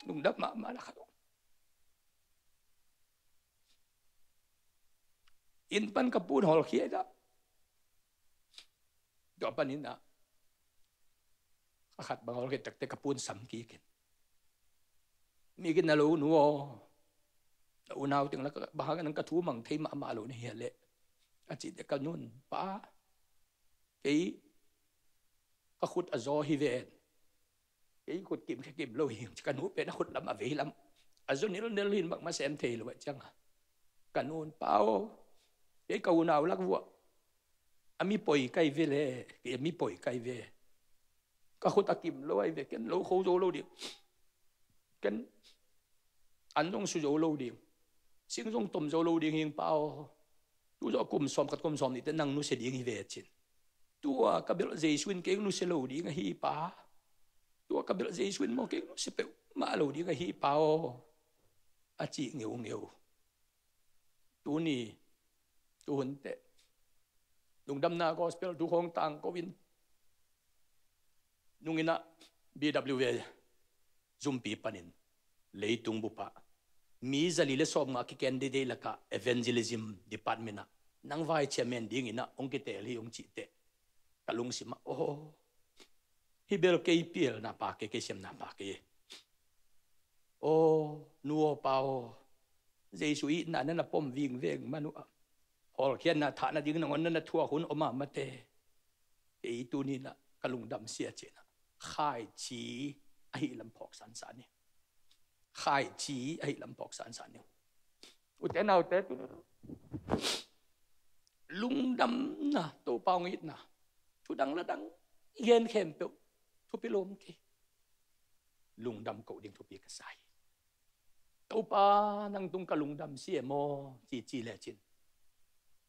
Lungdam mahmahna khat hong om. Inn pan ka pu'n hawlkhia in ah, tua panin ah a khat bang hawlkhia takte ka pu'n sam kik in, mi khin na lo nu aw, na unau teng la bang hang nang ka thu mang thei mahmah lo na hia leh, a cih teh ka nu'n, Pa, kei ka khut a zaw hi ven. Kei khut kimkhia kim lo hi, ka nu pen a khut lam a vei lam a zaw nilnil hi in bangmah sem thei lo ahih ciangah. Ka nu'n, Pa aw, kei ka unau lak vuah a mi poi ka hi ve le, kei a mi poi ka hi ve. Ka khut a kim lo ahi ve, ken lo kho zo lo ding. Ken an zong su zo lo ding. Sing zong tom zo lo ding hi ing, Pa aw. Tu zawh kum sawm khat kum sawm nih teh nang nusia ding hi ve, ci-in. Tua ka belh Jesuh in kei nusia lo ding ahi, Pa. Tua ka belh Jesuh in maw kei nusia peuhmah lo ding ahi, Pa aw, a ci ngeungeu. Tuni, tuhun teh lungdamna gospel thu khawng tangko in, nung in ah B W A zumpi panin leitung bup ah mi zali le sawmnga ki candidate lakah evangelism department ah nang vice chairman dingin ah hong kiteel hi, hong cih teh ka lungsim ah, aw, hih bel kei pialna pha kei, kei siamna pha kei. Aw, nu aw, Pa aw, Jesuh itna na na pom vingveng man uh ah, hawlkhiatna thah nading nangawn na na thuak hun om a mate. Kei tuni in ah ka lungdam sia, ci-in ah khaici ahih lam phawk sansan hi. Khaici ahih lam phawk sansan hi. Ute naute, tuni lungdamna, Topa hong itna, thu dang la dang i gen khempeuh thupi lo om kei. Lungdam koh ding thupi ka sa hi. Topa, nang tung ka lungdam sia maw, cici lecin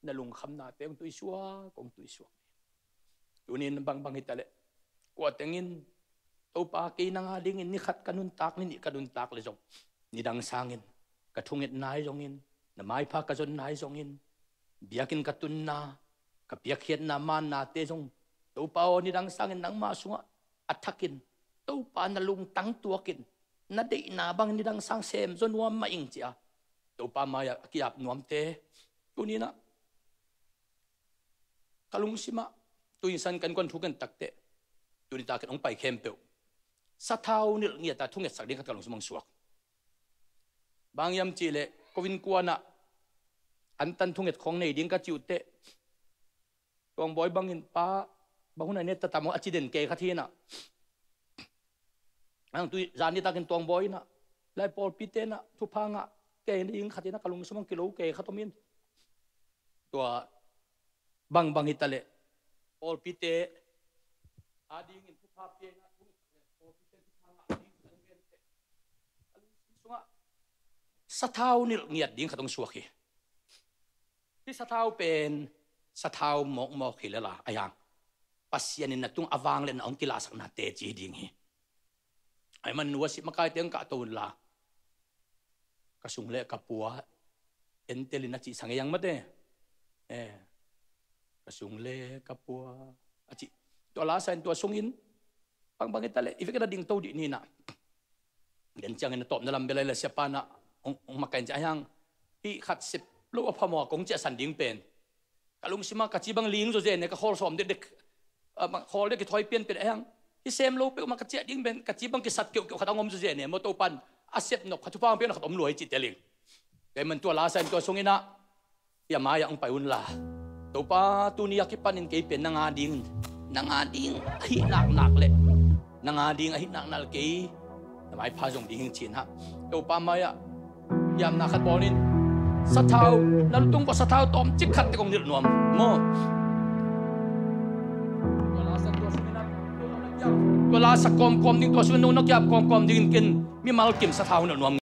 na lungkhamnate hong tuisuak, hong tuisuak. Tunin bangbang hitaleh, kua tengin, Topa, kei nang a dingin ni khat ka nuntak, ni nih ka nuntak leh zong, nidang sangin ka thungetna ahi zongin, na maipha ka zonna ahi zongin, biakinn ka tunna, ka piakkhiatna mannate zong, Topa aw, nidang sangin nangma sungah a thakin, Topa, na lungtang tuakin, na deihna bangin nidang sang semzaw nuam mah ing, ci-a Topa mai-ah a ki-ap nuamte, tuninah ka lungsimah, tuinsan kan kuan thu kan takteh, tunitakin hong pai khempeuh sathau nilh ngiata thungetsak ding khat ka lungsim hong suak. Bang hiam cihleh, ko innkuanah antan thunget khawng nei ding ka cih uhteh, Tuangbawi bangin, pa, bang hunah ne tatam aw, a ci den kei khat hinah. Ang tui zan nitakin Tuangbawi inah, lai pawlpite inah thupha ngah kei ding khat inah ka lungsim hong kilo kei khat om in. Tua bangbang hitaleh, pawlpite a dingin thupha pia inah, pawlpite thupha ngah ding khat hong gen teh, ka lungsim sungah sathau nilh ngiat ding khat hong suak hi. Hih sathau pen sathau mawkmawk hi lel a, a hiang Pasian in na tung a vangliatna hong kilahsakna teci hi ding hi. Ahih man nu a sih makaite hong kahto unla, ka sung le ka pua entel in a cih sang ei ang mate. Eh, ka sung le ka pua a cih. Tua la sa in tua sungin bangbang hitaleh i vekpi na dingto dih ninah. Den ciangin a tawpna lam bel a i la siapa inah hong, hong makaih in ci a hiang, hih khat sep lo a phamawh a kong ciahsan ding pen, ka lungsimah ka ci bang ling zawzen e, ka khawl sawm dekdek, ah, khawl dek i thawi pianpian a hiang, hih sem lo peuhmah ka ciah ding pen ka ci bang kisat keuhkeuh khat a hong om zawzen e, maw Topan a sep nop khat thupha hong piakna khat om lua hi cih tel ing. Kei man tua la sa in tua sunginah, hih a mai-ah hong pai unla, Topa, tuni a kipanin kei pen nang a ding, nang a ding ahih naknak leh, nang a ding ahih naknak leh kei na maipha zong ding hing cinah, Topa mai-ah hiamna khat bawl in. Sathau, na lutung kua sathau tawmcik khat tek hong nilh nuam maw? Tua la sa in tua sunginah, tua la Tua la sak kawmkawm ding, tua sungah no na ki-ap kawmkawm dingin ken mimal kimsa tha hun a nuam.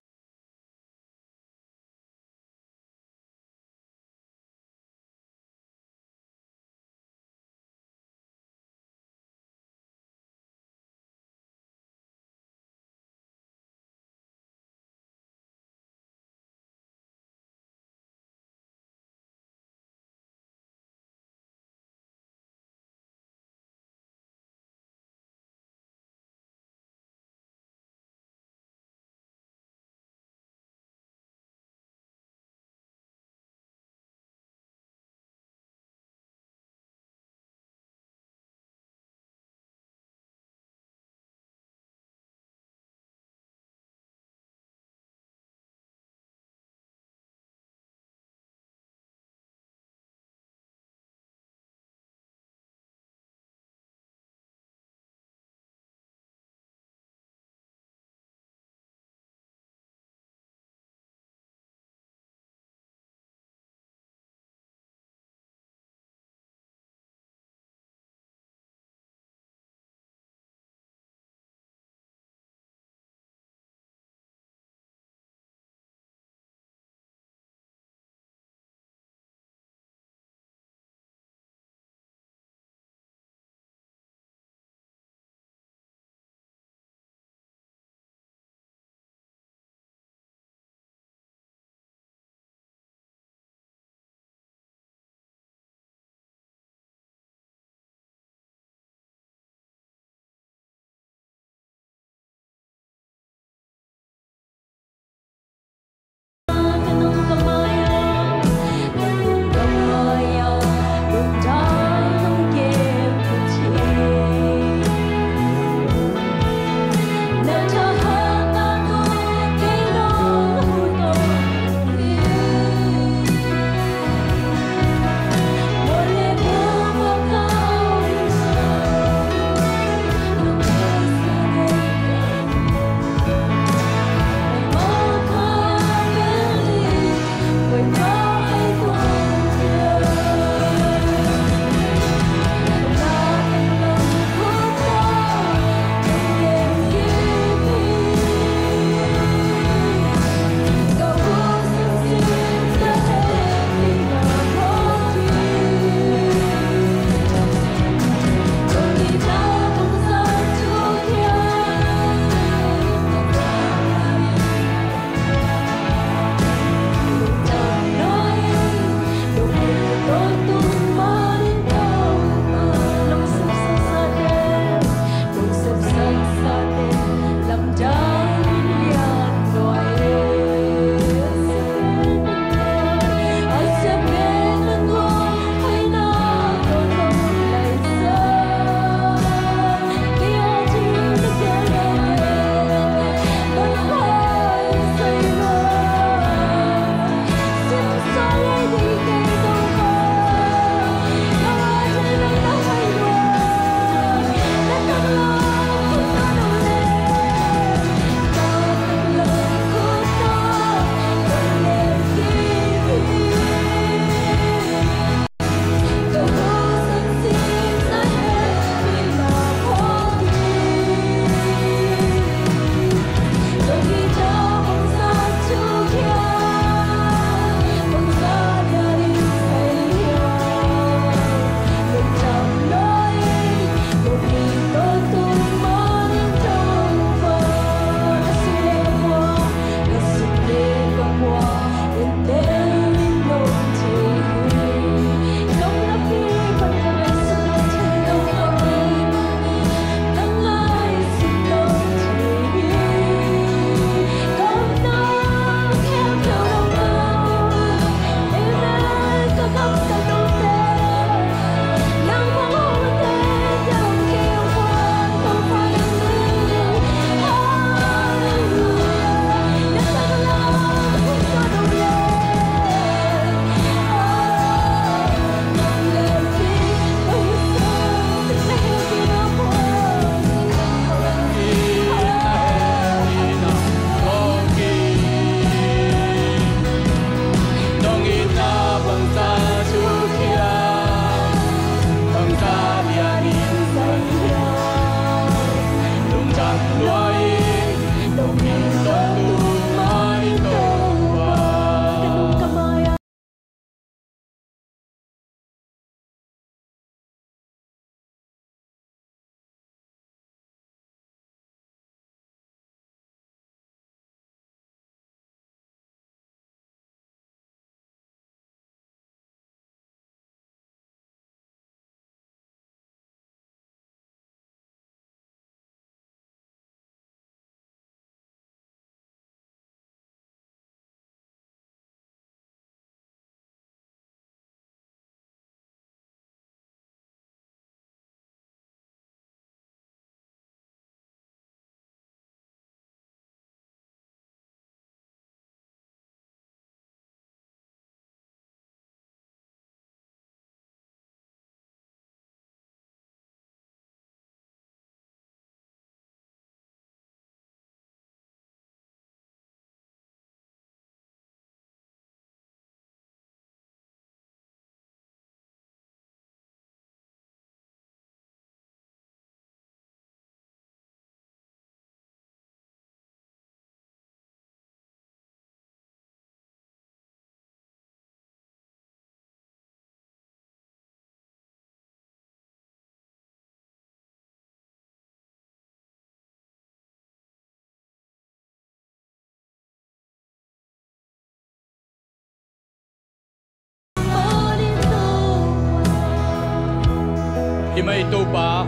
Ei Topa,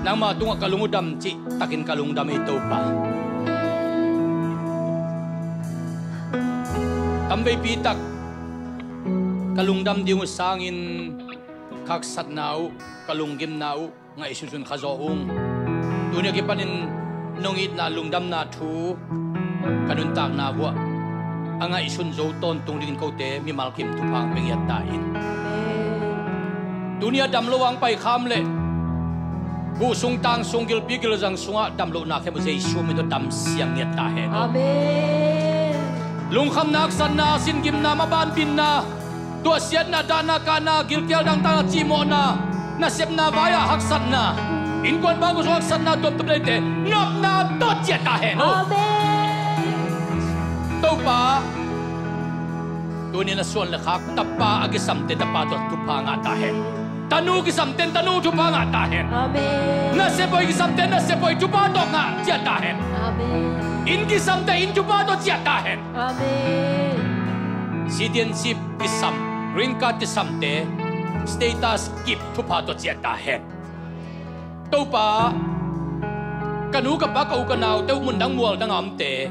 nangma tungah ka lung uh dam cih takin ka lungdam ei Topa. Tamveipi tak ka lungdam ding uh sangin ka haksatna uh, ka lunggimna uh ngaihsunsun kha zaw ung. Tuni a kipanin nong itna lungdamna thu ka nuntakna vuah a ngaihsun zo tawntung dingin kote mimal kim thupha hong pia ngiat ta in. Tuni a dam lo hong paikham le guh sung, tang sung, gilpi gilzang sungah dam lohna khempeuh Jesu min tawh dam siang ngiat ta hen. Amen. Lungkhamna, haksatna, singimna, mabanbinna, tuahsiatna, dahna, kahna, gilkial dangtakna, cihmawhna, nasepna vai-ah haksatna, innkuan bangkua sung haksatna, tuamtuam leite nopna tawh ciah ta hen. Amen. Topa, tuni na suan le khak tapa a kisamte tapa tawh thupha ngah ta hen. Tanu kisamte tanu thupha ngah ta hen. Amen. Nasep hoih kisamte nasep hoih thupha tawh ngah ciah ta hen. Amen. Inn kisamte inn thupha tawh ciah ta hen. Amen. Citizenship kisam, green card kisamte status kip thupha tawh ciah ta hen. Topa, ka nu ka pa ka u ka naute uh mundang mualdang a omte,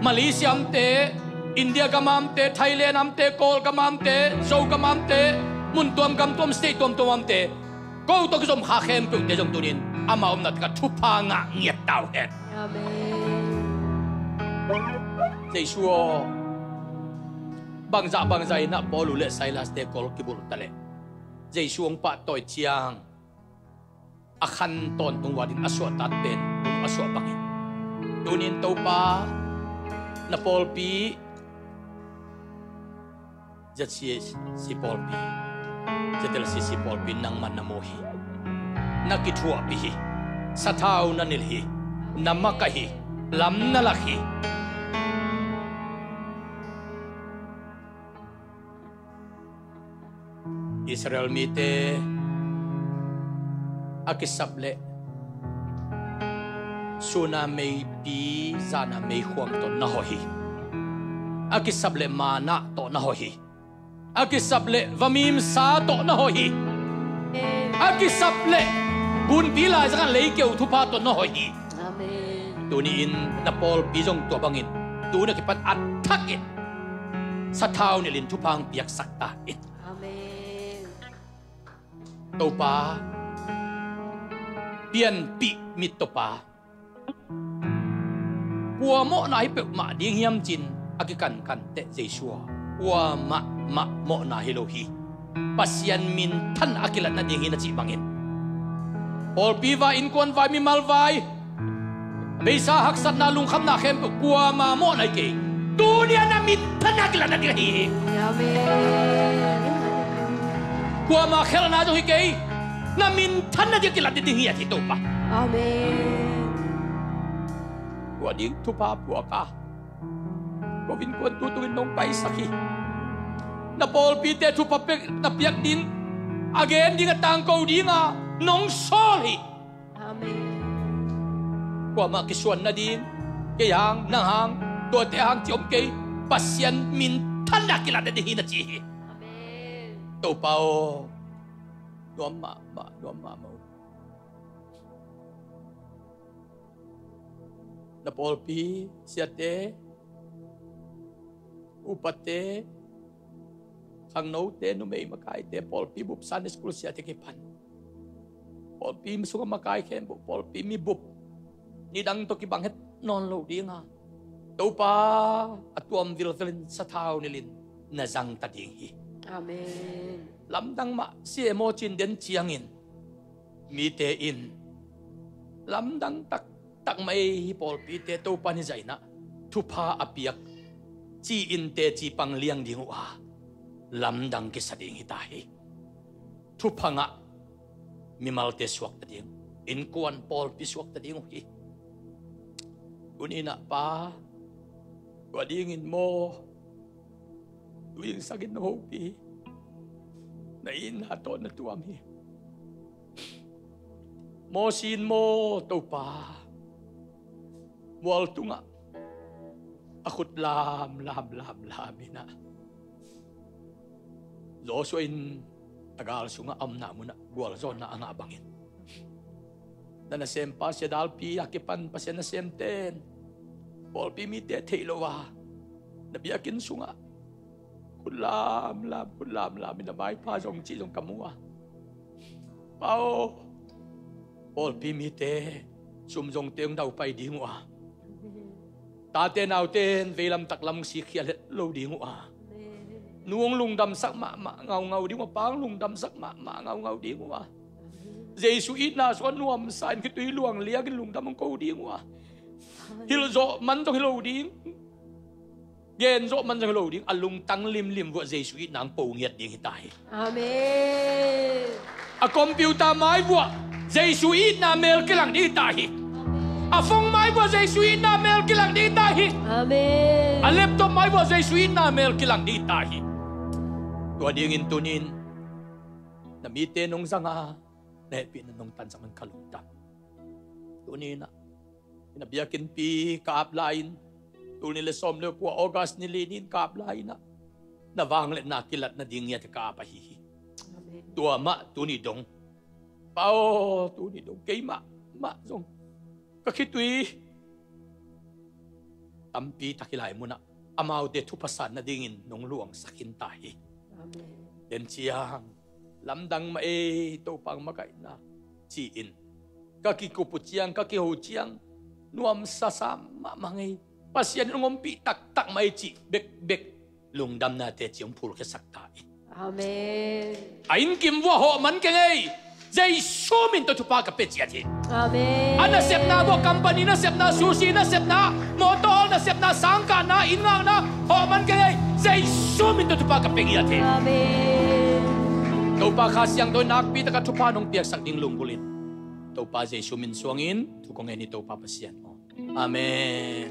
Malaysia omte, India gam a omte, Thailand a omte, Kawlgam a omte, Zogam a omte, mun tuamgam tuam state tuamtuam a omte, ko tawh kizom kha khempeuhte zong tunin ama omna takah thupha ngah ngiat ta uh hen. Amen. Jesu aw, bangzah bangzah inah Paul uh le Silas te kol kibulh taleh Jesu hong pahtawi ciang a khan tawntung uh ading a suahtak pen a suah bangin tunin Topa, na pawlpi ZCC pawlpi, ZLCC pawlpi nangmah na mu hi. Na kithuahpih hi. Sathau na nilh hi. Na makaih hi. Lam na lak hi. Israel mite a kisap leh suna meipi, zana meikhuam tawh na hoih hi. A kisap leh manna tawh na hoih hi. A kisap leh vamimsa tawh na hoih hi. A kisap leh gunpi laizang a leikeu thupha tawh na hoih hi. Amen. Tuni-in na pawlpi zong tua bangin tuni a kipan a thakin sathau nilhin thupha hong piaksak ta in. Amen. Topa, pianpih mittawpa, kua mawhna hi peuhmah ding hiam cin a kikankan teh Jesu aw, kuamah mah mawhna hi lo hi. Pasian minthan a kilatna ding hi na cih bangin pawlpi vai, innkuan vai, mimal vai, beisa haksatna, lungkhamna khempeuh kuama mawhna hi kei. Tuni a na minthan a kilatna ding ahi hi. Amen. Kuama khelhna zong hi kei. Na minthan a ding a kilatna ding hi a ci Topa. Amen. Tua ding thupha puak a ko innkuan tutungin nong paisak hi. Na pawlpite thupha pek na piak ding, a gen ding a tangko dinga nong sawl hi. Amen. Kuamah kisuan nading, kei hang, nang hang, tuate hang ci om kei. Pasian minthan a kilatna ding hi na ci hi. Amen. Topa aw, nuam mahmah, nuam mahmah uh. Na pawlpi siate, upate, khangnote, numei makaite, pawlpi bup, Sunday school siate kipan pawlpi sungah makai khempeuh, pawlpi mibup nidang tawh kibang het nawn lo dinga Topa a tuam vilvelin sathau nilhin na zangta ding hi. Amen. Lamdang mah C M O cin den ciangin mite in lamdang taktak mah ei hi pawlpite Topa ni zainah thupha a piak ci-in teci pang liang ding uh a lamdang kisa ding hi ta hi. Thupha ngah mimalte suakta ding, innkuan pawlpi suakta ding uh hi. Tuninah Pa, tua dingin maw tuing sangin na hopih hi. Na itna tawh na tuam hi. Mawsi in maw Topa, mual tungah a khut lam lam lam lam inah Joshua in Na gal sungah a omna munah gualzawhna a ngah bangin, na nasempa siadalpi a kipan Pasian nasemte in pawlpi mite theih lo a, na biakinn sungah khut lamlam, khut lamlam in na maipha zong cih zong ka mu a. Pa aw, pawlpi mite sum zongte hong daupai ding uh a, tate naute in veilam taklam sikkhia het lo ding uh a, nu hong lungdamsak mahmah ngaungau ding uh a, pa hong lungdamsak mahmah ngaungau ding uh a, Jesu itna sungah nuamsa in khitui luang liangin lungdam hong ko ding uh a, hilh zawh man zong hi lo ding, gen zawh man zong hi lo ding, a lungtang limlim vuah Jesu itna hong po ngiat ding hi ta hi. Amen. A computer mai vuah Jesu itna mel kilang ding hi ta hi. A phone mai vuah Jesu itna mel kilang ding hi ta hi. Amen. A laptop mai vuah Jesu itna mel kilang ding hi ta hi. Tua dingin tunin na mite nong zanga na hehpihna nong tansak man ka lungdam. Tuninah na biakinnpi ka ap lai-in, tul nih le sawm le kua August ni li ni-in ka ap lai-inah na vangliatna kilat nading ngiat ka ap ahi hi. Amen. Tua mah tuni dong, Pa aw, tuni dong keimah mah zong ka khitui tampi tak hi lai munah amaute thupha san nadingin nong luangsak khin ta hi. Amen. Den ciang lamdang mah ei, Topa hong makaihna ci-in ka kikup uh ciang, ka kiho ciang nuamsa sa mahmah ngei, Pasian in hong ompih taktak mah ei cih bekbek lungdamnate ci hong phulkhiasak ta hi. Amen. A innkim vuah hawh man keng ei, Jesu min tawh thupha ka pia ciat hi. Amen. A nasepna vuah, company nasepna, sushi nasepna, motor nasepna, sangkahna, inn ngakna hawh man keng ei, Jesu min tawh thupha ka pia ngiat hi. Amen. Topa Kha Siangtho in nakpi taka thupha nong piaksak ding lunggulhin Topa Jesu min suangin thu kong ngen hi, Topa Pasian aw. Amen.